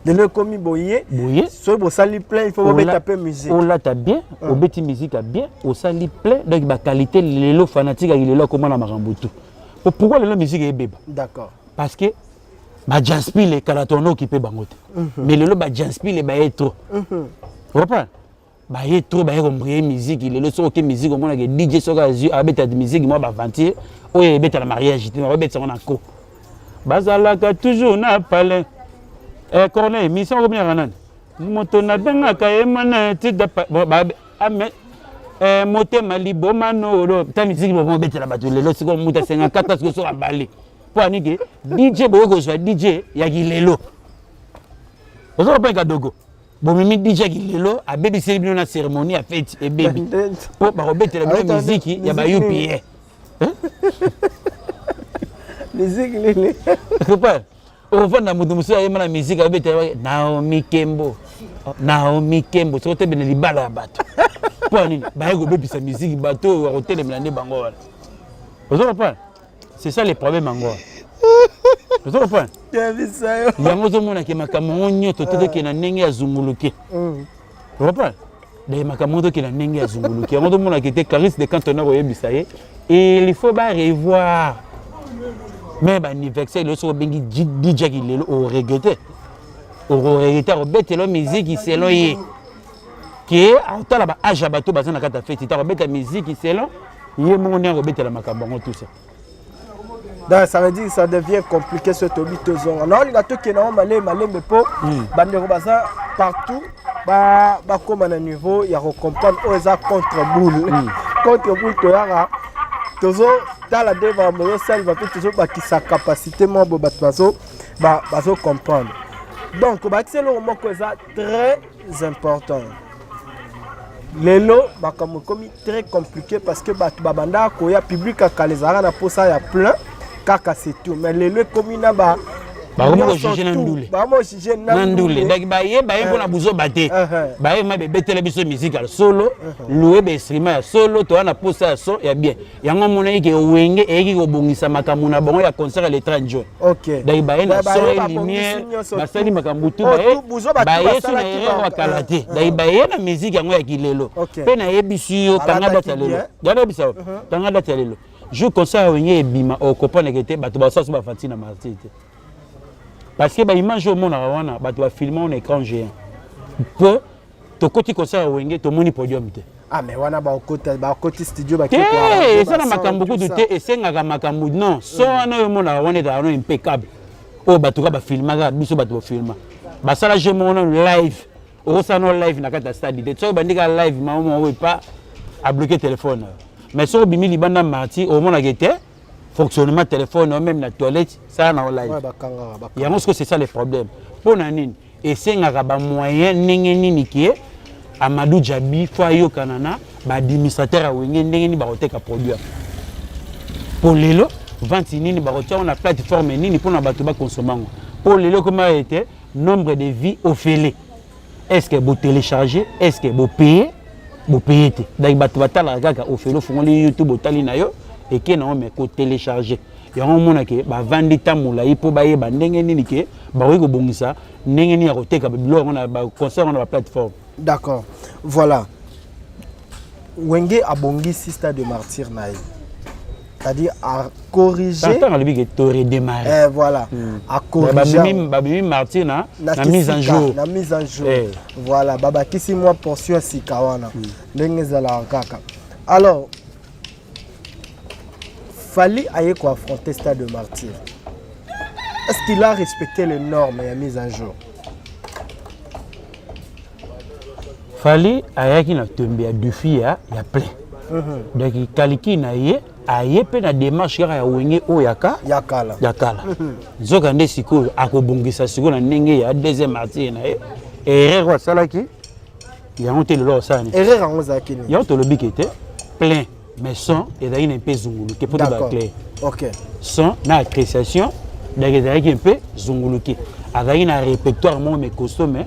Lelo ekomi boye. Boye. Soki bosali plein, il faut bobeta mpe musique. Olata bien, obeti musique ya bien, osali plein, donc baqualité. Lelo fanatique ya lelo akoma na makambo tu. Pourquoi lelo musique eyebeba? Parce que bajanspile kala tono okipe bango te, mais lelo bajanspile baye trop, comprendre, baye trop, baye kombrie musique. Lelo soki oke musique, omonaka DJ soki azwi abeta musique mwa baventure oyo ebeta na mariage te, babetisa ngo na ko bazalaka toujours na palin. Eh, Corneille, mission okominaka nani? Moto nabengaka ye mana tida motema liboma nolo ta musique bomo obetela bato. Lelo sikoyo moto asenga kata sikoyo soki abale mpo anike DJ boye kozwa DJ ya kilelo, oza kopeka dogo, bomemi DJ ya kilelo, abebiseli bino na cérémonie ya fête, ebebi mpo bakobetela bino miziki ya ba UPA. Musique nini? Okovanda, moto mosusu ayemba na musique, abetela Naomi Kembo, Naomi Kembo, soki otebena libala ya bato. Mpo ya nini baye kobebisa musique? Bato oyo bakotelemela nde bango wana, ozo comprendre? C'est ça le problème yango wana, ozo comprendre? Yango ozomonake makambo yango nyonso te, tokende na ndenge ya zunguluke, comprendre? Donc makambo yango tokende na ndenge ya zunguluke. Yango tomonake te. Clarisse de Cantona koyebisa ye, il faut ba revoir mais baanniversaire. Lelo soki obengi DJ lelo, oregretter, okoregretter. Akobetela miziki selon ye ke akotala baage ya bato baza na kati ya feti te, akobeta miziki selon ye moko ndenge akobetela makambo yango, tout ça. Donc ça veut dire ça devient compliqué. So tobi tozonga, naolinga tokende yango malembe malembe mpo bandeko baza partout bakóma na niveau ya kocomprendre oyo eza contre boule. Contre boule, toyaka tozotala nde makambo ezosalema mpe tozobakisa capacité moko boye, bato bazocomprendre. Donc bakisi eloko moko eza très important. Lelo makambo ekomi très compliqué parce que bato babandaka koya, public ya kala ezalaka na mposa ya plein kaka, c'est tout. Mais lelo ekomi na ba Bakomi kojuger na ndule. Bakomi na ndule. Donc baye baye mpona buzoba te, baye ma bebetela biso musique ya solo, louer bainstrument ya solo, toza na posa ya son ya bien. Yango omonaki ke Wenge eyeki kobongisa makambo na bango ya concert ya le 30 juin. Donc baye na son et lumière, basali makambo tu, baye so na erreur ya kala te. Donc baye na musique yango ya kilelo mpe nayebisi yo, kanga date ya lelo, ya nayebisa yo, kanga date ya lelo, jour concert ya Wenge ebima, okocomprendre te. Bato basala so bafati na Martyr te, parce que baimage oyo omonaka wana, bato bafilme na écran géant mpo tokoti concert ya Wenge, tomoni podium te. Ah, mais wana bakota, bakoti studio. Te, eza na makambo kutu te, esengaka makambo non. So wana oyo omonaka wana ezalaka no impeccable. Oyo bato ka bafilmaka biso, bato bafilma, basala jeu moko nano live. Okosala no live na kati ya stade te. Soki obandi kaka live, mama moko epa abloquer téléphone. Mais soki obimi libanda Martyr, omonaka te fonctionnement téléphone, même na toilette, sala na live yango. Siko c'est ça le problème. Mpo na nini esengaka bamoyen? Ndenge nini ke Amadou Djabi fo ayokana na baadministrateur ya Wenge, ndenge nini bakoteka produit mpo lelo vente nini, bakotia yango na plateforme nini mpona bato bakonsoma yango? Mpo lelo ekoma ete nombre de vues ofele, est ce que botélécharger, est ce que bopaye, bopaye te? Donc bato batalaka kaka ofele. Ofungoli YouTube, otali na yo, eke nango, mais kotélécharger yango, omonake bavandi ta molai mpo bayeba ndenge nini ke bakoki kobongisa, ndenge nini ya koteka biloko yango na baconcert yango na baplateforme. D'accord, voilà. Wenge abongisi stade de Martyr na ye, c'est-à-dire a corrigé. Ntango alobi ke to redémarrer. Eh, voilà, a corrigé. Babimi Martyr na mise en jour. Na mise en jour, eh. Voilà, babakisi mwa portion ya sika wana, ndenge ezalaka kaka. Alors Fally aye koaffronter stade de Martyr, est-ce qu'il a respecté les normes ya mise en jour? Fally ayaki na tembe ya défi ya plein. Donc kaliki na ye, aye mpe na démarche kaka ya Wenge oyo yaka ya kala. Ya kala. Nzoka nde sikoyo akobongisa sikoyo na ndenge ya deuxième Martyr na ye. Erreur oyo asalaki yango te, lelo asala nini? Erreur yango ezalaki nini? Yango tolobi ke te plein, mais son ezalaki na mpe zunguluke mpo toba clair. Son na appréciation, donc ezalaki mpe zunguluke. Azalaki na répertoire moko mais costaud, mais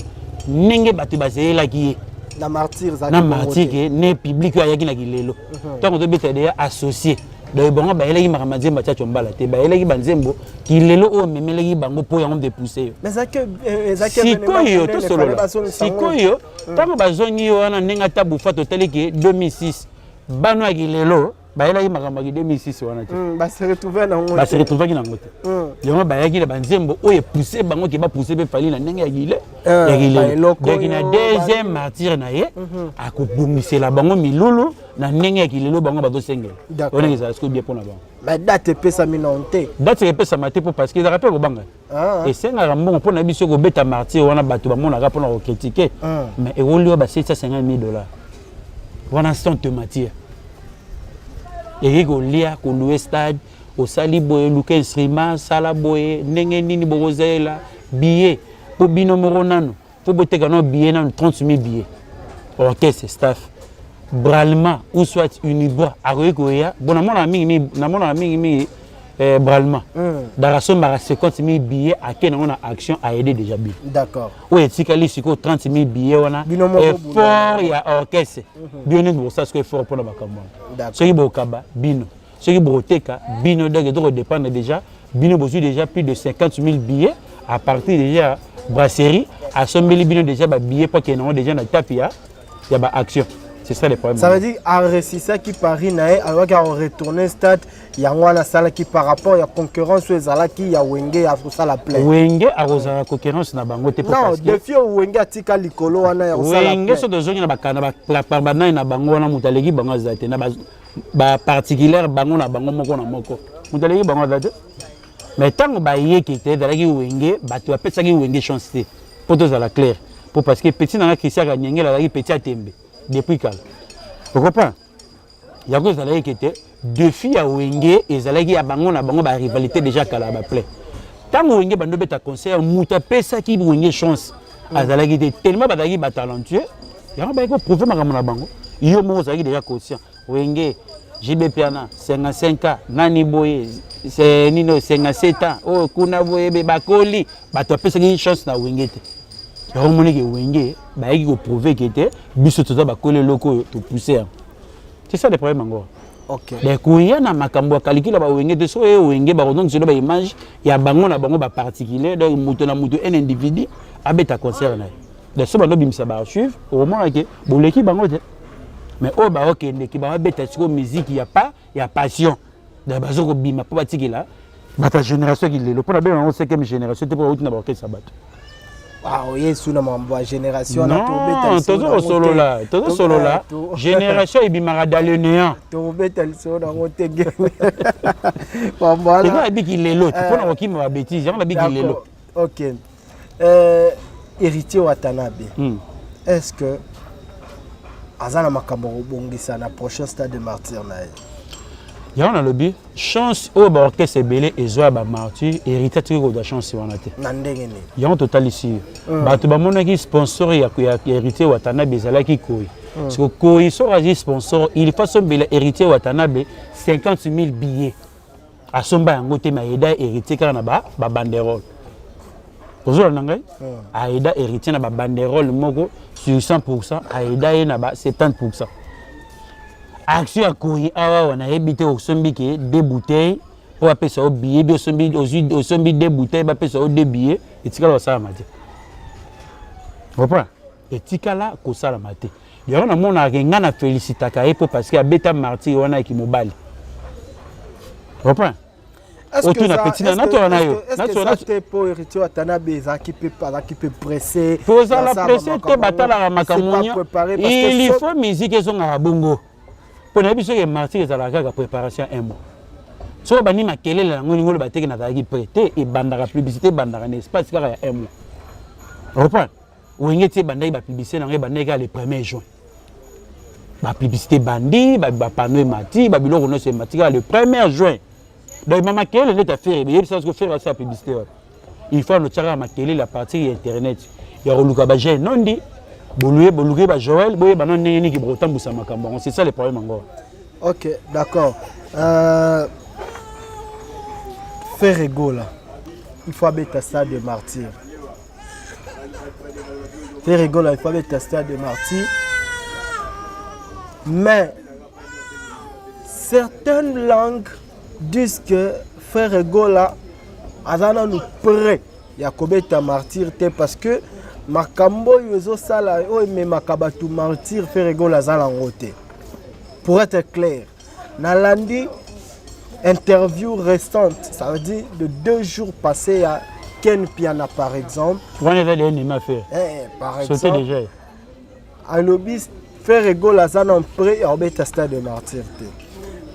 ndenge bato bazeyelaki ye na Martyr. Na Martyr ke ne public oyo ayaki na kilelo, ntango tobeta deya associé. Donc bango bayelaki makambo ya nzembo ya Tchatcho Mbala te, bayelaki banzembo kilelo oyo omemelaki bango mpo yango nde pousse yo. Sikoyo tosolola sikoyo, ntango bazongi yo wana ndenge ata bufa totali ke 2006 bano ya kilelo bayelaki makambo ya 2006 wana te. Base retrouvaki nango te. Yango bayaki na banzembo oyo epousse bango ke bapousse mpe Fally na ndenge ya gile ya kilelo. Donc na deuxième martyr na ye akobongisela bango milulu na ndenge ya kilelo bango bazosengela. Wana ezala sikoyo bien mpona bango. Mais date epesami nano te. Date epesama te mpo parce que ezalaka mpe kobanga. Esengaka mbongo mpona biso kobeta martyr wana, bato bamonaka mpona kocritiquer, mais ekoli oyo ba 750 000 $ wana sans te matière eki kolia kolouer stade, osali boye, luka instrument, sala boye, ndenge nini bokozela billet mpo bino moko nano mpo boteka nano billet nano 30 000 billets, orchestre, staff, Bralima ou soit Unibois akoki koya. Bon, namonaka mingimingi, namonaka mingimingi Bralima daka asombaka 50 000 billets, ake nango na action, aide déjà bino. Oyo etikali sikoyo 30 000 billets wana, effort ya orchestre, bino nini bokosala sikoyo effort mpona makambo wana? Soki bokaba bino, soki bokoteka bino, donc ezokodépendre déjà bino. Bozwi déjà plus de 50 000 billets à partir déjà brasserie asombeli bino déjà babillet mpo akende nango déjà na tape ya baaction. C'est ça le problème. Ça veut dire aréussissaki pari na ye, alobaki aretourner stade yango wana asalaki par rapport ya concurrence oyo ezalaki ya Wenge ya kosala plein. Wenge akozala concurrence na bango te. Non, défi oyo Wenge atika likolo wana ya kosala. Wenge so tozongi na banani na bango wana, moto aleki bango aza te. Na baparticulière bango na bango moko na moko, moto aleki bango aza te. Mais ntango bayeki te, ezalaki Wenge, bato bapesaki Wenge chance te. Mpo tozala clair, mpo parce que petit nanga Christian Kanyengela azalaki petit ya tembe depuis kala, ocomprend? Yango ezalaki ke te, défi ya Wenge ezalaki ya bango na bango, barivalité déjà kala ya baplein. Ntango Wenge bando beta concert, moto apesaki Wenge chance azalaki te, tellement bazalaki batalentueux. Yango bayaki koprouver makambo na bango. Yo moko ozalaki déjà conscient, Wenge JB Piana 55 ans, nani boye nini oyo 57 ans oyo kuna boye bakoli, bato bapesaki chance na Wenge te. Yango omoniki Wenge bayaki koprouver ke te, biso toza bakoli, eloko oyo topousse yango. C'est ça le problème yango. Donc koya na makambo ya kalikila bawenge te. Soki oye Wenge, bakozongiselo baimage ya bango na bango baparticulier. Donc moto na moto, un individu abeta concert na ye. Donc so bando bimisa baarchive, okomona ke boleki bango te. Mais oyo baokendeki babeta sikoyo musique ya pa ya passion. Donc baza kobima mpo batikela bato ya génération kilelo, mpo na benga yango cinquième génération te, mpo bauti na baorchestre ya bato. Oyesu na mambo ya génération. Non, tozokosolola, tozosolola. Génération ebimaka dans le néant. Tobeta lisolo nango te. Eza nabiki lelo te mpona kokima babêtises. Yango nabiki lelo. Ok, Héritier Watanabe, est ce que aza na makambo kobongisa na prochain stade de martyr na ye? Yango nalobi, chance oyo baorchestre ebele ezwa ya bamartyr, Héritier atiki kozwa chance wana te. Na ndenge nini? Yango totalisi yo, bato bamonaki sponsor ya Héritier Watanabe ezalaki Koi. Siko Koi soki azwi sponsor, il faut asombela Héritier Watanabe 50 000 billets. Asomba yango te, mais aida Héritier kaka na babanderole. Ozolanda ngai? Aida Héritier na babanderole moko sur 100, aida ye na ba 70. Action ya Koi awa nayebi te. Osombi ke deux bouteilles mpo bapesa yo billet bi osombi deux bouteilles, bapesa yo deux billets, etikala kosalama te. Comprend? Etikala kosalama te. Yango namonaka ke ngai na félicitaka ye mpo parce que abeta martyr wana yaki mobali. Comprend? Otuna petit na natola na yo. Te, mpo Héritier Watanabe ezalaki mpe, azalaki mpe pressé. Kozala pressé te, batalaka makambo. Il faut musique ezongaka bongo mpo nayebi soki martyr ezalaka kaka préparation un mois. Soki bandi makelele yango, elingi oloba teke nazalaki prêt te. Ebandaka publicité, ebandaka na espace kaka ya un mois. Reprendre Wenge ti ebandaki bapublicité nango, ebandaki kaka le 1er juin. Bapublicité ebandi, bapanneau emati, babiloko nyonso emati kaka le 1er juin. Donc makelele nde ta Ferre eyebisa soki Ferre asala publicité wana, il faut anotiaka makelele à partir ya internet, ya koluka bajeune nondi boluye boluki bajoel boyeba no ndenge nini bokotambusa makambo yango. C'est ça le problème yango. Ok, d'accord. Ferre Gola, il faut abeta stade de martyr. Ferre Gola, il faut abeta stade de martyr, mais Certaines langues disent que Ferre Gola aza nanu prêt ya kobeta Martyr te, parce que makambo oyo ezosala, oyo ememaka bato Martyr, Ferre Gola aza nango te. Pour être clair, nalandi interview récente, ça veut dire de 2 jours passés, ya Ken Piana par exemple. Wana eza deya ndima Ferre. Eh, par sauté exemple déjà. Alobi Ferre Gola aza na prêt ya kobeta Stade de Martyr te.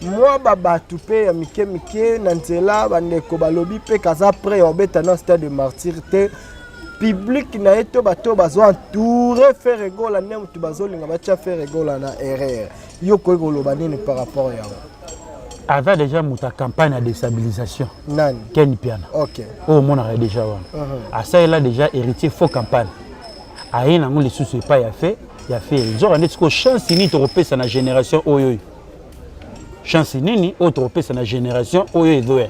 Mwa babato mpe ya mike mike na nzela, bandeko balobi mpe kaza prêt ya kobeta na Stade de Martyr te. Public na ye to bato oyo bazo entouré Ferre Gola nde moto bazolinga batya Ferre Gola na erreur. Yo koki koloba nini par rapport yango? Aza déjà moto ya campagne ya déstabilisation. Nani? Ken Piana. Oyo omonaka déjà wana, asalela déjà Héritier faux campagne, aye nango lisusu epai ya fe ya Ferre. Nzoka nde sikoyo chance nini tokopesa na génération oyo? Oyo chance nini oyo tokopesa na génération oyo ezoya?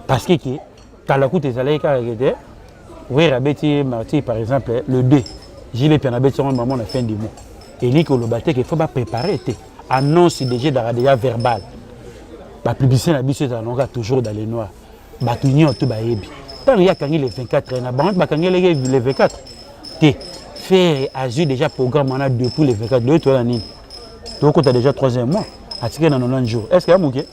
Parce que ke kala kuta ezalaki kaka ke te Wera abeti Martyr par exemple le 2, JB Mpiana abeti yango mamo na fin du mois. Elingi koloba te ke faut bapréparer te. Annonce déjà ezalaka déjà verbal. Bapublicité na biso ezala nango toujours dans le noir. Bato nyonso bayebi ntango ye akangi le 24 na bango, bakangelaki le 24 te. Ferre azwi déjà programme wana depuis le 24. Loyo toyala nini, tokota déjà troisième mois, atikali na 90 jours. Est ce que ya moke?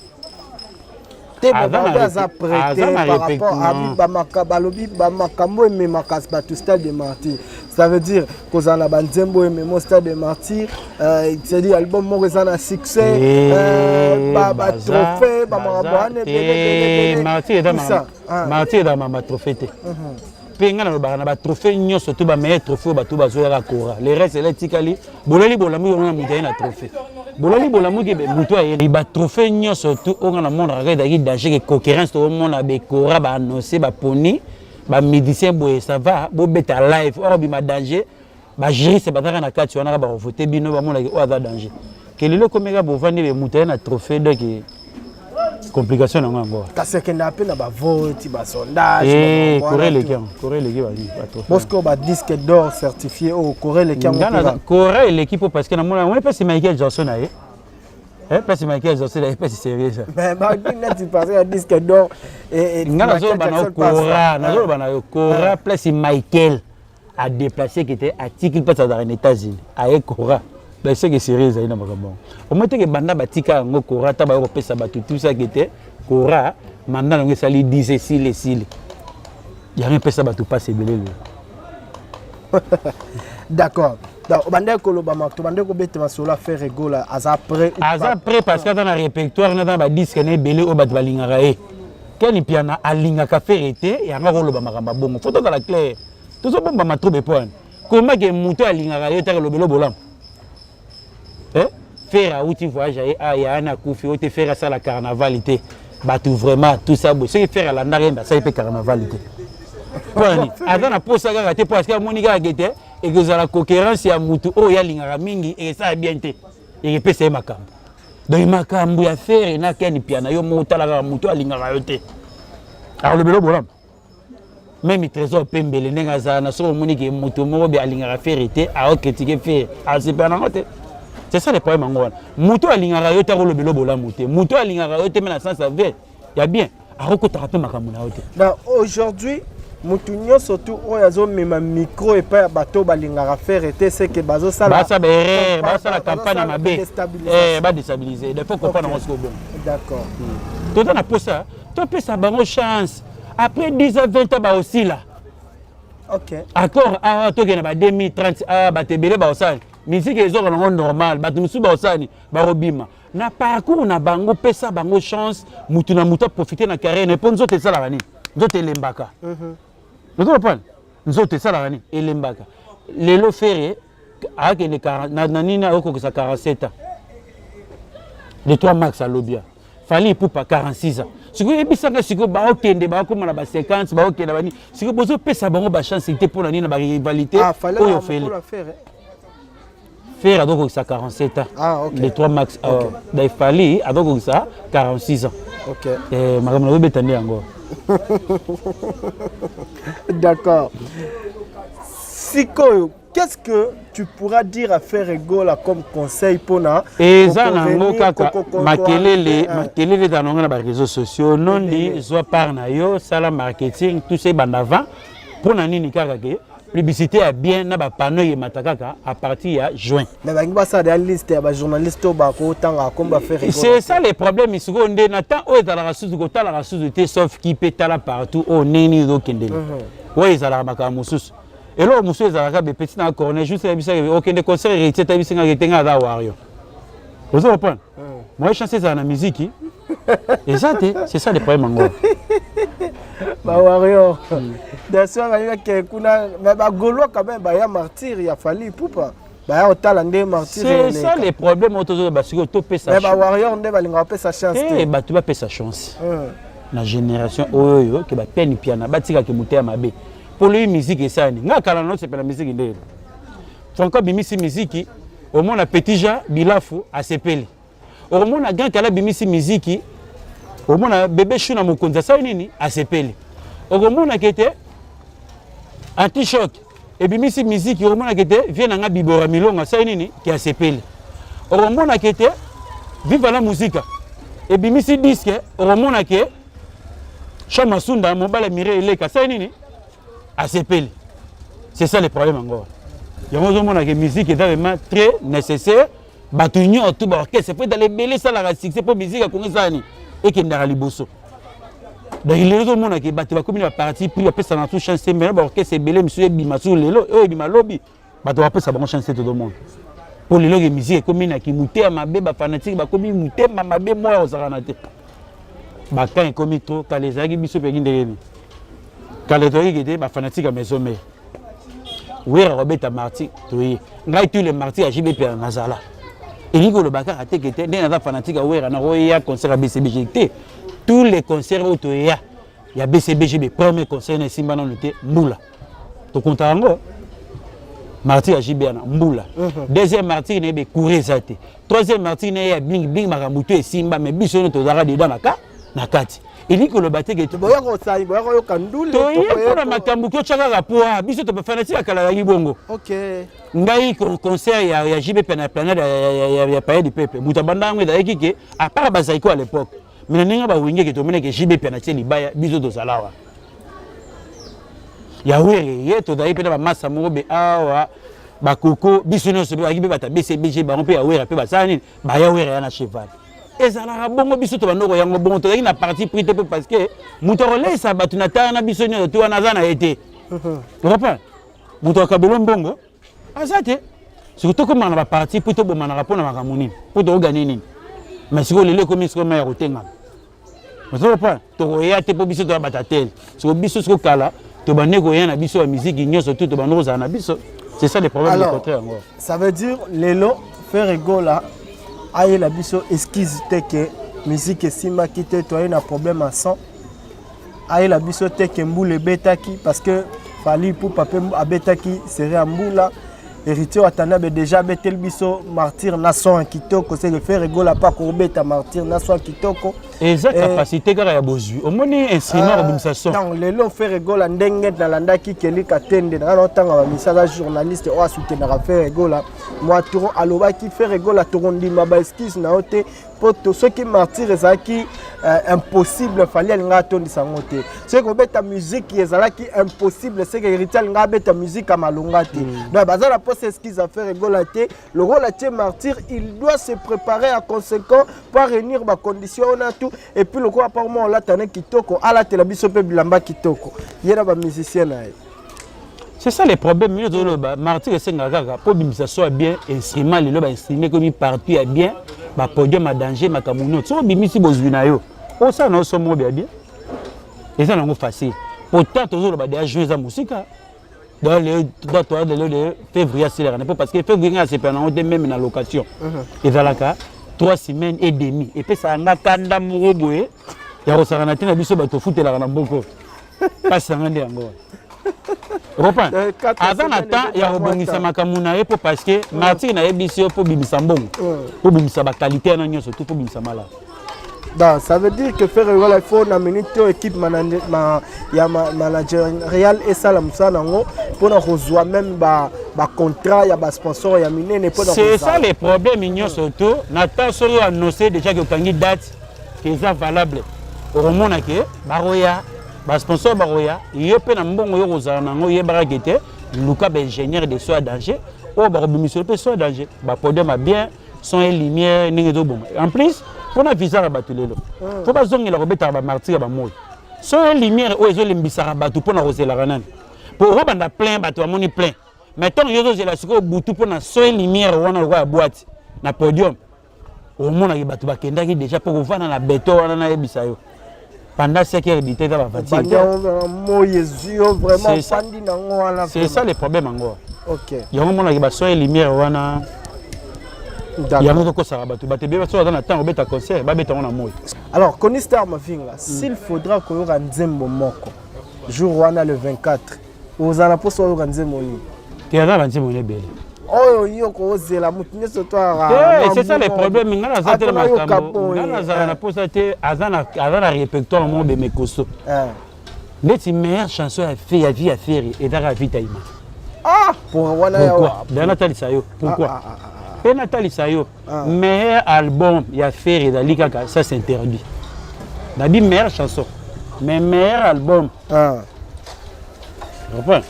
Te, bato aza prêt par rapport balobi bamakambo ememaka bato Stade de Martyr, ça veut dire kozala na banzembo oyo emema Stade de Martyr, c'est-à-dire album moko eza na succès, batrophée, bamakambo wana. Ebele. Martyr eza batrophée te. Mpe ngai nalobaka na batrophée nyonso to bameilleur trophée oyo bato bazoyaka kora, le reste ela etikali bolali bolamuki yango na moto aye na trophée, bolali bolamuki moto aye batrophée nyonso tu. Oyo ngai namonaka kaka ezalaki danger ke concurrence. Toomona bekora baannonce, baponi bamusicien boye, ça va, bobeta live oyo bima danger. Bajuriste bazalaka na kati wana, kaka bakovote bino, bamonaki oyo aza danger. Ke lelo ekomeka bovandi be moto aye na trophée, donc complication nango yango. Kasi akendaka mpe na bavote, basondage. Kora eleki yango, kora eleki. Bosco, badisque d'or certifié oyo, kora eleki yango? Kora eleki mpo parce que namona yango mpesi Michael Jackson na ye, place Michael Jackson na ye, mpesi sérieux ça. Neti parce ya disque d'or. Nga nazoloba na yo kora, nazoloba na yo kora, place Michael adéplace ke te, atiki place azalaka na États-Unis, aye kora baseke sérieux ezali na makambo yango. Omoi teke banda batika yango kora, ata bayo kopesa bato tusaki te. Kora manda nango esali 10, esili, esili yango, epesa bato mpasi ebele lelo. D'accord. Donc obandaki koloba, tobandaki kobeta masolo ya Ferre Gola aza prêt. Aza prêt parce que aza na répertoire, naza na badisque na ebele oyo bato balingaka ye. Ken Piana alingaka Ferre te, yango akoloba makambo ya bongo. Faut tozala clair, tozobombama trop epo wana komake moto alingaka ye taka lobelo bolamu. Ferre awuti voyage aye aya ana akufi oyo te. Ferre asala carnaval te, bato vraiment tout ça boye. Soki Ferre alandaka ye, mbe asali mpe carnaval te. Mpona aza na posa kaka te, parce que amoni kaka ke te ekozala concurrence ya mutu oyo alingaka mingi, ekesala bien te, ekepesa ye makambo. Donc makambo ya Ferre na Ken Piana, yo moko otala kaka, motu alingaka yo te akolobela bolamu. Même Trésor Pembele, ndenge azala na, soki omoni ke moto moko be alingaka Ferre te, aocritiquer Ferre, asepela nango te. C'est ça le problème yango wana. Moto alingaka yo te akolobela bolamu te. Moto alingaka yo te, me na sens ya vrai ya bien, akokotaka mpe makambo na yo te. Donc aujourd'hui, motu nyonso tu oyo azomema micro epai ya bato balingaka Ferre te, seke bazosala basala baerreur, basala campagne ya mabe, badéstabiliser. Il faut comprendre yango sikoyo bongo. D'accord. Toza na posa topesa bango chance. Après 10 ans, 20 ans, baosila. Accord awa, tokende ba 2030 awa, bato ebele baosala musique ezoka nango normal, bato mosusu baosala bakobima na parcours na bango. Pesa bango chance, mutu na mutu aprofite na carrière na, mpo nzoto esalaka nini? Nzoto elembaka. Ozopana, nzoto esalaka nini? Elembaka. Lelo Ferre akende na nini, akokokisa 47 ans le 3 mars. Alobia Fally Ipupa 46 ans. Sikoyo yebisaka, sikoyo baokende, bakóma na ba 50, baokende bani. Sikoyo bozopesa bango bachance te, mpo na nini na barivalité oyo? Feli Ferre azokokisa 47 ans le 3 mars. Okay. Fally azokokisa 46 ans. Makambo nazobeta nde yango. D'accord. Sikoyo Qu'est-ce que tu pourras dire à Ferre Gola comme conseil mpona Eza nango kaka makelele, makelele eza nango na baréseaux sociaux. Nondi zwa part na yo, sala marketing, tout ça ebanda avant. Mpona nini kaka ke publicité ya bien na bapanneau eyemata kaka à partir ya juin? Mais bangi basala ya liste ya bajournaliste oyo bakotanga komba Ferre Gola. C'est ça le problème. Sikoyo nde na temps oyo ezalaka susu, kotalaka susu te, sauf ki mpe tala partout oyo ndenge nini ezokendele. Oyo ezalaka makambo mosusu, eloko mosusu ezalaka bepeti na corner juste. Yebisaka okende concert Héritier, tayebisingaka ete nga aza warrior, ozo comprendre? Moye chance ezala na musique eza te. C'est ça le problème yango. Bawarrior daso balingi bakende kuna, mais bagaulois quand même baya Martyr ya Fally Ipupa, baya kotala nde Martyr. C'est ça le problème oyo tozoba sikoyo, topesa Mais bawarrior nde balingaka bapesa chance te. Te. Bato bapesa chance na génération oyo oyo ke bapeni piana, batikaka moteya mabe mpo loyi musique esani. Nga kala naosepela musique ndenge Franco abimisi musique, omona Petit Jean Bilafu asepeli, okomona Grand Kala abimisi musique, omona Bebe Chou na mokonzi asali nini, asepeli, okomona kete Antichoc ebimisi musique, okomona kete vie na nga Bibora Milongo asali nini ke asepeli, okomona kete Viva la Musica ebimisi disque, okomona ke Cha Masunda mobala Mire eleka asali nini, asepeli. C'est ça le problème yango. Yango ozomona ke musique eza vraiment très nécessaire. Bato nyonso baorchestre po ezala ebele, esalaka succès mpo musique ya Kongo esala nini, ekendaka liboso. Donc lelo ozomona ke bato bakomi na baparti pris, bapesaka su chance te. Mais baorchestre ebele misusu ebima su lelo, oyo ebima lobi, bato bapesa bango chance te. Tozomona mpo lelo ke musique ekomi na kimotema mabe, bafanatike bakomi motema mabe, moya kozalaka na te, bakan ekomi trop. Kala ezalaki biso mpengi ndenge nini? Kala ezalaki kete bafanatike ya Maison Mère, Wera kobeta Martyr, toye ngai tous les Martyr ya JB mpe nazala. Elingi koloba kaka te kete ndenge naza fanatique ya Wera, nakoya concert ya BCBG te. Tous les concerts oyo toya ya BCBG, premier concert na esimba nano te, mbula tokonta yango Martyr ya JB wana mbula. Deuxième Martyr na ye becoure eza te. Troisième Martyr na ye ya bling bling, makambo to esimba, mais biso nyonso tozalaka dedans na kati. Elingi koloba te ke Boya kosali, boya koyoka ndule. Toye mpona makambo kotya kaka poa. Biso tobafanatike ya kala azalaki bongo. Ngai concert ya JB mpe na planète ya Palais du Peuple, moto abanda yango ezalaki ke à part bazaiko à l'époque, mais na ndenge bawenge ke tomonaki JB mpe na tie libaya, biso tozala awa ya Were ye, tozalaki mpe na bamasa moko be awa, bakoko biso nyonso mpe bazalaki mpe bata BCBG, bango mpe ya Wera mpe basala nini, baya Wera ya na cheval. Ezalaka bongo, biso tobandoko yango bongo, tozalaki na parti pris te mpo parce que moto akolesa bato na tala na biso nyonso te wana aza na ye te. Comprend? Moto akabelo mbongo aza te. Soki tokomaka na baparti mpo tobomanaka mpo na makambo nini, mpo toogane nini? Mais sikoyo lelo ekomi sikoyo mai ya kotengama, ozo comprendre? Tokoya te mpo biso toya bata tele. Siko biso siko kala tobandi koya na biso ya musique nyonso tu, tobandi kozala na biso. C'est ça le problème. Alors, le contraire yango. Ça veut dire lelo Ferre Gola ayela biso excuse te ke musique esimbaki te, toye na problème ya son. Ayela biso te ke mbula ebetaki, parce que Fally Ipupa mpe abetaki série ya mbula. Héritier Watanabe déjà abeteli biso Martyr na son ya kitoko. C'est que Ferre Gola mpe akobeta Martyr na son ya kitoko. Eza capacité kaka ya bozwi, omoni instrument kobimisa son. Donc lelo Ferre Gola, ndenge nalandaki Keli Katende nanga na otanga bamisi, aza journaliste oyo asoutenaka Ferre Gola mwa toro, alobaki Ferre Gola tokondima baexcuse na yo te, mpo to soki Martyr ezalaki impossible, Fally alingaka atondisa yango te. Soki kobeta musique ezalaki impossible, seke Héritier alingaka abeta musique ya malonga te. Donc baza na posa excuse ya Ferre Gola te. Lokola tie Martyr, il doit se préparer à conséquent po réunir bacondition wana tout. Et puis lokola apparemment olata ne kitoko, alatela biso mpe bilamba kitoko, ye na bamusicien na ye. C'est ça le problème. Mino tozoloba Martyr esengaka kaka mpo bimisa so ya bien instrument. Lelo bainstrument ekomi partout ya bien, bapodium ya danger, makambo nyonso. Soki obimisi bozwi na yo, osala na yo so moko ya bien, eza nango facile. Pourtant tozoloba deya juin eza mosika. Donc toya lelo de février asilaka na mpo parce que février ngai asepela nango te. Même na location ezalaka 3 semaines et demi, epesaka nga kanda moko boye ya kosakana te. Na biso bato ofutelaka na mboko, mpasi yanga nde yango. Reprend aza na temps ya kobongisa makambo na ye mpo parce que Martyr nayebisi yo mpo bimisa mbongo, mpo bimisa baqualité wana nyonso tu, mpo bimisa malamu. Donc, ça veut dire que Ferre Gola, il faut na minute oyo équipe ya managériale esala mosala nango mpona kozwa même ba Bacontrat ya basponsor ya minene mpo c'est ça le problème nyonso. To na temps soki annonce déjà ke okangi date, ke eza valable, okomona ke bakoya, basponsor bakoya. Yo mpe na mbongo yo kozala nango, oyebaka ke te, luka baingénieur de son ya danger oyo bakobimisa mpe son ya danger, bapodium ya bien, son et lumière ndenge ezoboma. En plus, mpona visa ya bato lelo, fo bazongela kobetaka bamartyrs ya bamoi. Son et lumière oyo ezolembisaka bato mpona kozelaka nani, po okobanda plein, bato bamoni plein, mais ntango yo ozozela sikoyo butu mpona son et lumière wana lokola ya boîte na podium, omonaki bato bakendaki déjà mpo kovanda na beton wana. Nayebisa yo, pendant 5 heures du temps eza bafatigue. Moi ezwi yo vraiment, ofandi nango wana. C'est ça le problème yango. Yango omonaki bason et lumière wana, yango tokosaka bato. Bato ebele so baza na ntango obeta concert, babeta yango na moi. Alors, Kony Star Mavinga, s'il faudra koyoka nzembo moko jour wana le 24, ozala na mposa oyoka nzembo nini? Te, aza banzembo na ebele. Oyo yo kozela motu nyonso to? C'est ça le problème. Ngai naza te na makambo, ngai nazala na mposa te. Aza na répertoire moko beme koso neti meilleure chanson ya vie ya Ferre ezaka Vita Ima. Pourquoi? Da natalisa yo pourquoi, mpe natalisa yo meilleur album ya Ferre ezali kaka Ça c'est interdit. Nabi meilleure chanson, mais meilleur album, comprends,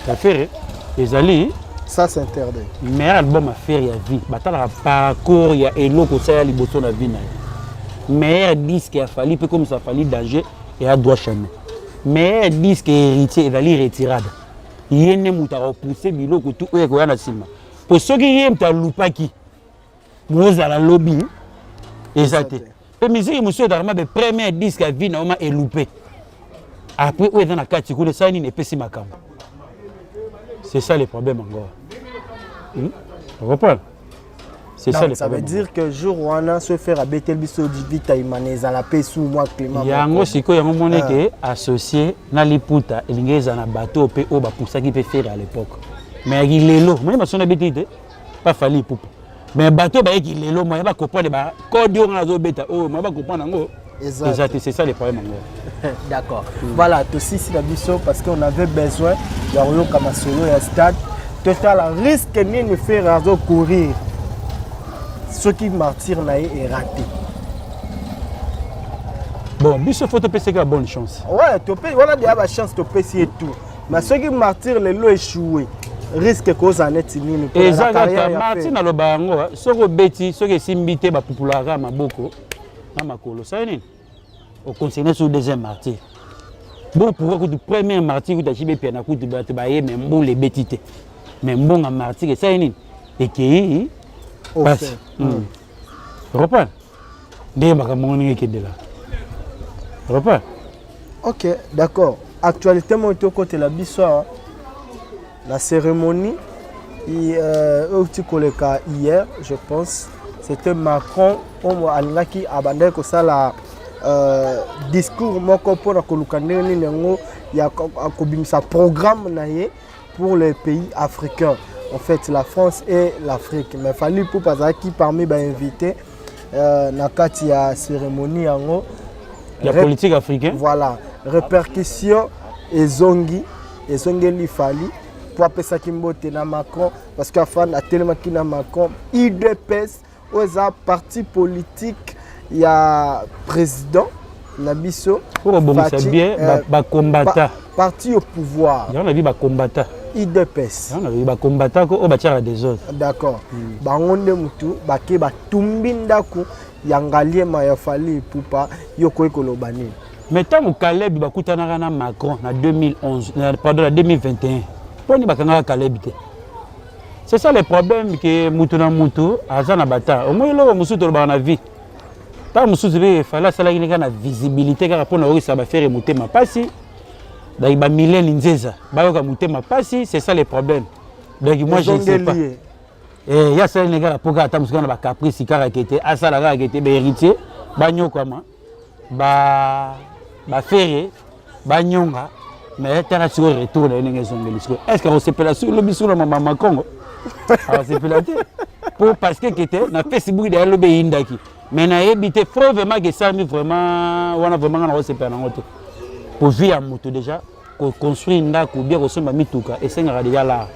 ya Ferre ezali Ça c'est interdit. Meilleur album ya Ferre ya vie, batalaka parcours ya eloko osala liboso na vie na ye. Meilleur disque ya Fally mpe komisa Fally danger eya Droit chemin. Meilleur disque Héritier ezali Retirada. Ye nde moto akopousse biloko tu oyo ekoya na nsima, po soki ye moto alupaki mozala lobi eza te. Mpe musique mosusu ezalaka mabe, premier disque ya vie na yo ma eloupe, après oyo eza na kati kuna esala nini, epesi makambo. C'est ça le problème encore, Comprendre, c'est ça le Ça veut dire que jour wana so Ferre abeteli biso Vita Imana, ezala mpe su mwa climat. Yango sikoyo, yango moni ke associé na liputa elingi ezala na bato mpe oyo bapusaki mpe Ferre à l'époque. Mais yaki lelo moni basona beti te pa Fally Ipupa, mais bato oyo bayeki lelo, moya bacomprendre bacode oyo nga nazobeta oyo, moya bacomprendre yango eza te. C'est ça le problème yango. D'accord. Voilà, tosisi na biso parce qu'on avait besoin ya koyoka masolo ya stade. Totala risque nini Ferre azocourir soki martyr na ye eraté. Bon, biso fo topesaki bonne chance. Ouais, tope wana deya bachance, topesi ye tout, mais soki martyr lelo échoué, risque kozala neti nini? Eza kaka martyr, naloba yango, soki obeti, soki esimbi te, bapupulaka maboko na makolo, sali nini, oconsigne sur deuxième martyr. Bon, pourquoi kutu première martyr kutu acibe pia na kutu bato baye, me mbula ebeti te, mais mbonga martyr esali nini, ekei pasi. Reprendre ndenge makambo ngo ndenge ekendela, reprendre. Ok, d'accord. Actualité moko tokotela biso awa, la cérémonie oyo ti koleka hier, je pense c'était Macron oyo alingaki abandaki kosala discours moko mpona koluka ndenge nini yango ya kobimisa programme na ye pour les pays africains, en fait la France et l'Afrique. Mais Fally Ipupa azalaki parmi bainvité na kati ya cérémonie yango. Ya politique africain. Voilà, répercussion ezongi, ezongeli Fally po apesaki mbote na Macron, parce que afan atelemaki na Macron. UDPS oyo eza parti politique ya président na biso. Po kobongisa bien bakombata. Parti au pouvoir. Yango na bi bakombata. UDPS. Yango na bi bakombata ko oyo batiaka désordre. D'accord. Bango nde mutu bake batumbi ndako ya Ngaliema ya Fally Ipupa. Yo koyi koloba nini? Mais ntango Caleb bakutanaka na Macron na 2011, pardon, na 2021, mponi bakangaka Caleb te? C'est ça le problème, ke mutu na mutu aza na bata omoi. Eloko mosusu tolobaka na vie, ntango mosusu mpe efali asalaki kaka na visibilité kaka mpona oyokisa baFerre motema mpasi, donc bamilene nzeza bayoka motema mpasi. C'est ça le problème. Donc moi, je ne sais pas, ye asalaki kaka mpo kaka ata mosusu kaka na bacaprice kaka ke te asala kaka ke te bahéritier banyokwama, baFerre banyonga. Mais tala sikoyo retour na ye ndenge ezongeli sikoyo. Est ce que akosepela soki lobi sikoyo na mama Congo? Akosepela te, po parce que kete na Facebook deya lobi eyindaki. Mais nayebi te frère, vraiment ke esalami vraiment wana, vraiment nga nakosepela nango te. Po vie ya moto déjà, koconstruire ndako bien, kosomba mituka esengaka déjà l'art.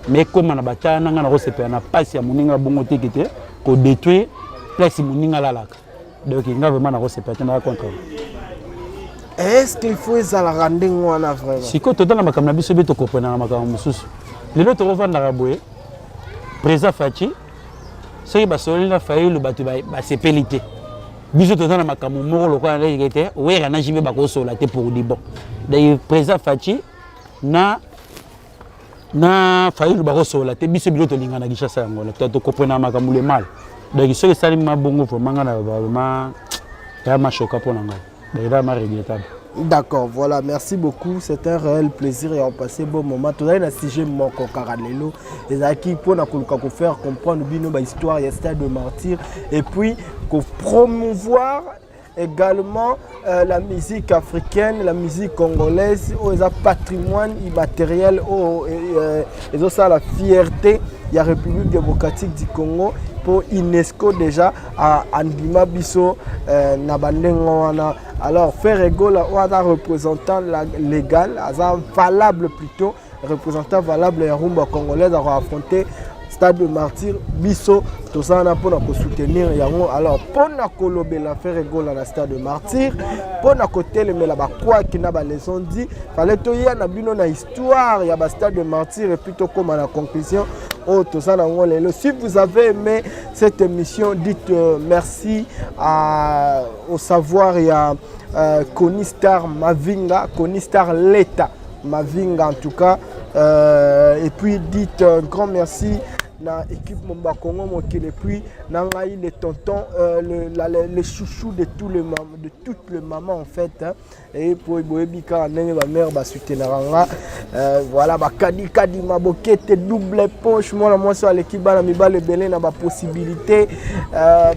Mais ekóma na batala na ngai, nakosepela na mpasi ya moninga bongo teke te, kodétruire place moninga alalaka. Donc nga vraiment nakosepela te, naka contre. Est ce qu'il faut ezalaka ndenge wana vraiment? Sikoyo totala makambo na biso, be tokomprenaka makambo mosusu. Lelo tokovandaka boye, président Fatshi soki basololi na Fayulu, bato basepeli te. Biso toza na makambo moko lokola ndenge te Wera na JB bakosola te pour du bon. Donc président Fatshi na Fayulu bakosola te. Biso bilo tolinga na Kinshasa yango wana, tokomprenaka makambo le mal. Donc soki esalemi mabongo, vraiment nga na vraiment eya machoka mpo na ngai, donc eza ma regrettable. D'accord, voilà, merci beaucoup. C'est un réel plaisir et on passé bon moment. Tout un sujet moko kaka lelo. Ezalaki mpona koluka faire comprendre bino ba histoire ya stade de martyr et puis ko promouvoir également la musique africaine, la musique congolaise, oyo eza patrimoine immatériel, oyo ezosala fierté ya République démocratique du Congo, mpo UNESCO déjà andima biso na bandenge wana. Alors Ferre Gola, oyo aza représentant légal, aza valable, plutôt représentant valable ya rumba congolaise, akoaffronter stade de martyr. Biso toza wana mpona kosoutenir yango. Alors mpona kolobela Ferre Gola na stade de martyr, mpona kotelemela bakwaki na baleçon di fale, toya na bino na histoire ya bastade de martyr et puis tokóma na conclusion oyo toza nango lelo. Si vous avez aimé cette émission, dites merci au savoir ya Koni Star Mavinga, Koni Star Leta Mavinga en tout cas, et puis dites un grand merci na équipe Momba Congo Mokili et puis na ngai le tonton, le chouchou de toutes les mamans en fait, hein. Et po boyebi kaka ndenge bamare basoutenaka nga, voilà, bakadikadi mabokete double poche, mwana mwasi aleki bana mibale ebele na bapossibilité,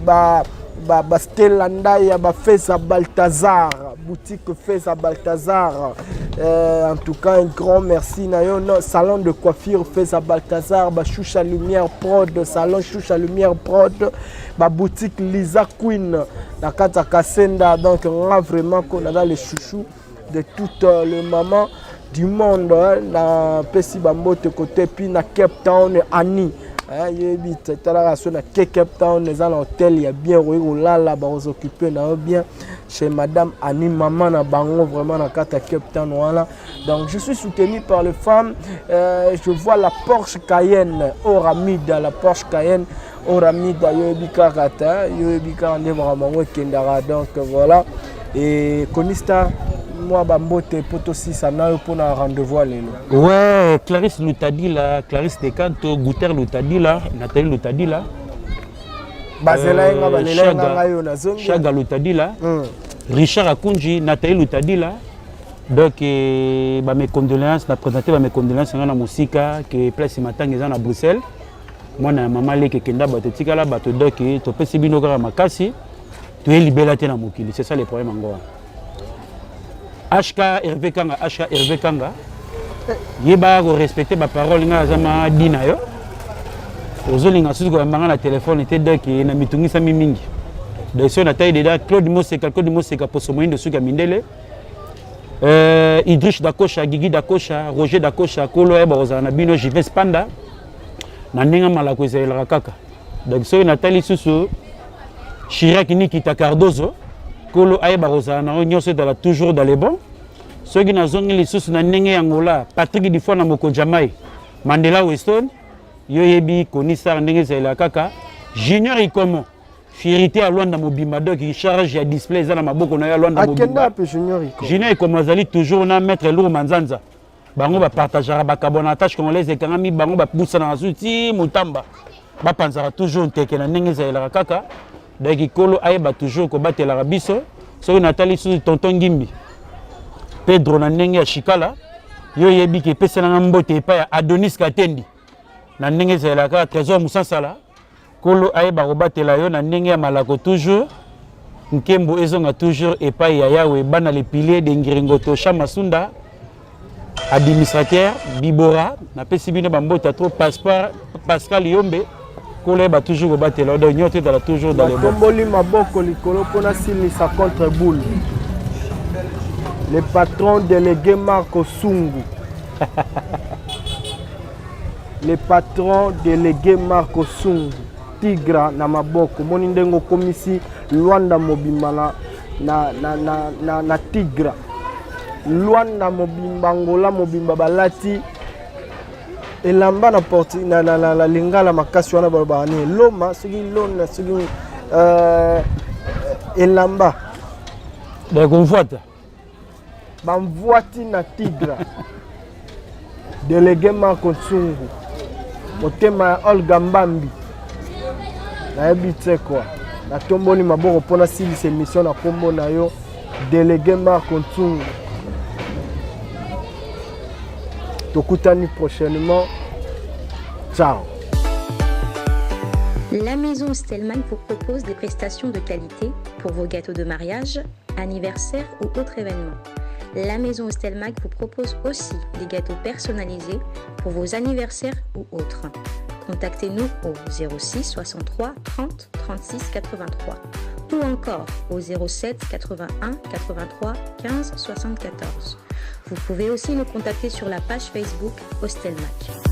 ba ba Stella Ndaya, bafeza Balthazar, boutique Feza Balthazar, en tout cas un grand merci na yo. No, salon de coiffure Feza Balthazar, bashusha Lumière Prod, salon Shusha Lumière Prod, baboutique Lisa Queen na kati ya Kasenda. Donc nga vraiment ko naza le chouchou de toutes les mamans du monde, napesi bambote kote. Puis na Cape Town, Ani yebi, talaka so na ke Cape Town eza na hotel ya bien, okoki kolala, bakozokipe na yo bien chez madame Ani, mama na bango vraiment na kati ya Cape Town wana. Donc je suis soutenu par les femmes. Je vois la Porsche Cayenne Oramida, la Porsche Cayenne Oramida, yoyebi kaka te, yoyebi kaka nde makambo yango ekendaka. Donc voilà, et Konista, mwa bambote mpo tosisa na yo mpona rendez-vous ya lelo. Ouais, Clarisse Lutadila, Clarisse Decanto, Guter Lutadila, Nathalie Lutadila. Bazela ye nga, balela ye nga, ngai oyo nazongi. Chaga Lutadila, Richard Akunji, Nathalie Lutadila. Donc ba mes condoléances, na présenter ba mes condoléances nga na mosika ke place matanga eza na Bruxelles. Mwana ya mama leke kenda bato etikala bato, donc topesi bino kaka makasi, toye libela te na mokili, c'est ça le problème yango wana. HK Hervé Kanga, HK Hervé Kanga, yeba korespecte baparole. Ngai aza madi na yo, ozolinga susu koyamba nga na telefone te, donc na mitungisami mingi. Donc soki natali deda Claude Moseka, Claude Moseka, poso moyindo, suki ya mindele, Idrish Dakosha, Gigi Dakosha, Roger Dakosha, kolo ayeba kozala na bino, Jives Panda na ndenge malako ezalelaka kaka. Donc soki natali susu Chirac Nikita Cardozo, kolo ayeba kozala na yo, nyonso ezala toujours dans les bons. Soki nazongi lisusu na ndenge ya Ngola, Patrick Difoi na mokonzi ya mai Mandela Weston, yo yebi Konisar ndenge ezalelaka kaka. Junior Ikomo, fierté ya Lwanda mobimba, donc charge ya display eza na maboko na yo ya Lwanda. Akenda mpe Junior Ikomo. Junior Ikomo azali toujours na maître Lour Manzanza, bango bapartageaka bakabo na attache congolaise ekangami, bango babusanaka su ti motamba, bapanzaka toujours nteke na ndenge ezalelaka kaka. Donc ekolo ayeba toujours kobatelaka biso. Soki natali susu tonton Ngimbi Pedro na ndenge ya Shikala, yo oyebi ke epeselanga mbote epai ya Adonis Katendi na ndenge ezalelaka, Trésor Musansala, kolo ayeba kobatela yo na ndenge ya malako toujours. Nkembo ezonga toujours epai ya Yawe. Bana le pilier de Ngiringoto, Chamasunda, administrateur Bibora, napesi bino bambote trop. Passeport Pascal Yombe, kolo ayeba toujours kobatela yo. Donc nyonso ezala toujours dans le bon. Natomboli maboko likolo mpona silisa contre boule, le patron délégué Marco Sungu. Le patron délégué Marco Sungu Tigra na maboko moni ndenge okomisi Luanda mobimba na, na, na, na, na, na Tigra Luanda mobimba Angola mobimba balati elamba na, porti, na, na, na, na lingala makasi wana balobaka nini loma soki lona soki euh, elamba bakomfuata bamvuati na tigra delege marco nsungu motema ya olga mbambi nayebi te kua natomboli maboko mpo nasilisa émission na nkombo na yo delege marco nsungu tokutani prochainement ciao. La maison Stellman vous propose des prestations de qualité pour vos gâteaux de mariage, anniversaire ou autres événements. La maison Stelmag vous propose aussi des gâteaux personnalisés pour vos anniversaires ou autres. Contactez-nous au 06 63 30 36 83 ou encore au 07 81 83 15 74. Vous pouvez aussi nous contacter sur la page Facebook Hostelmac.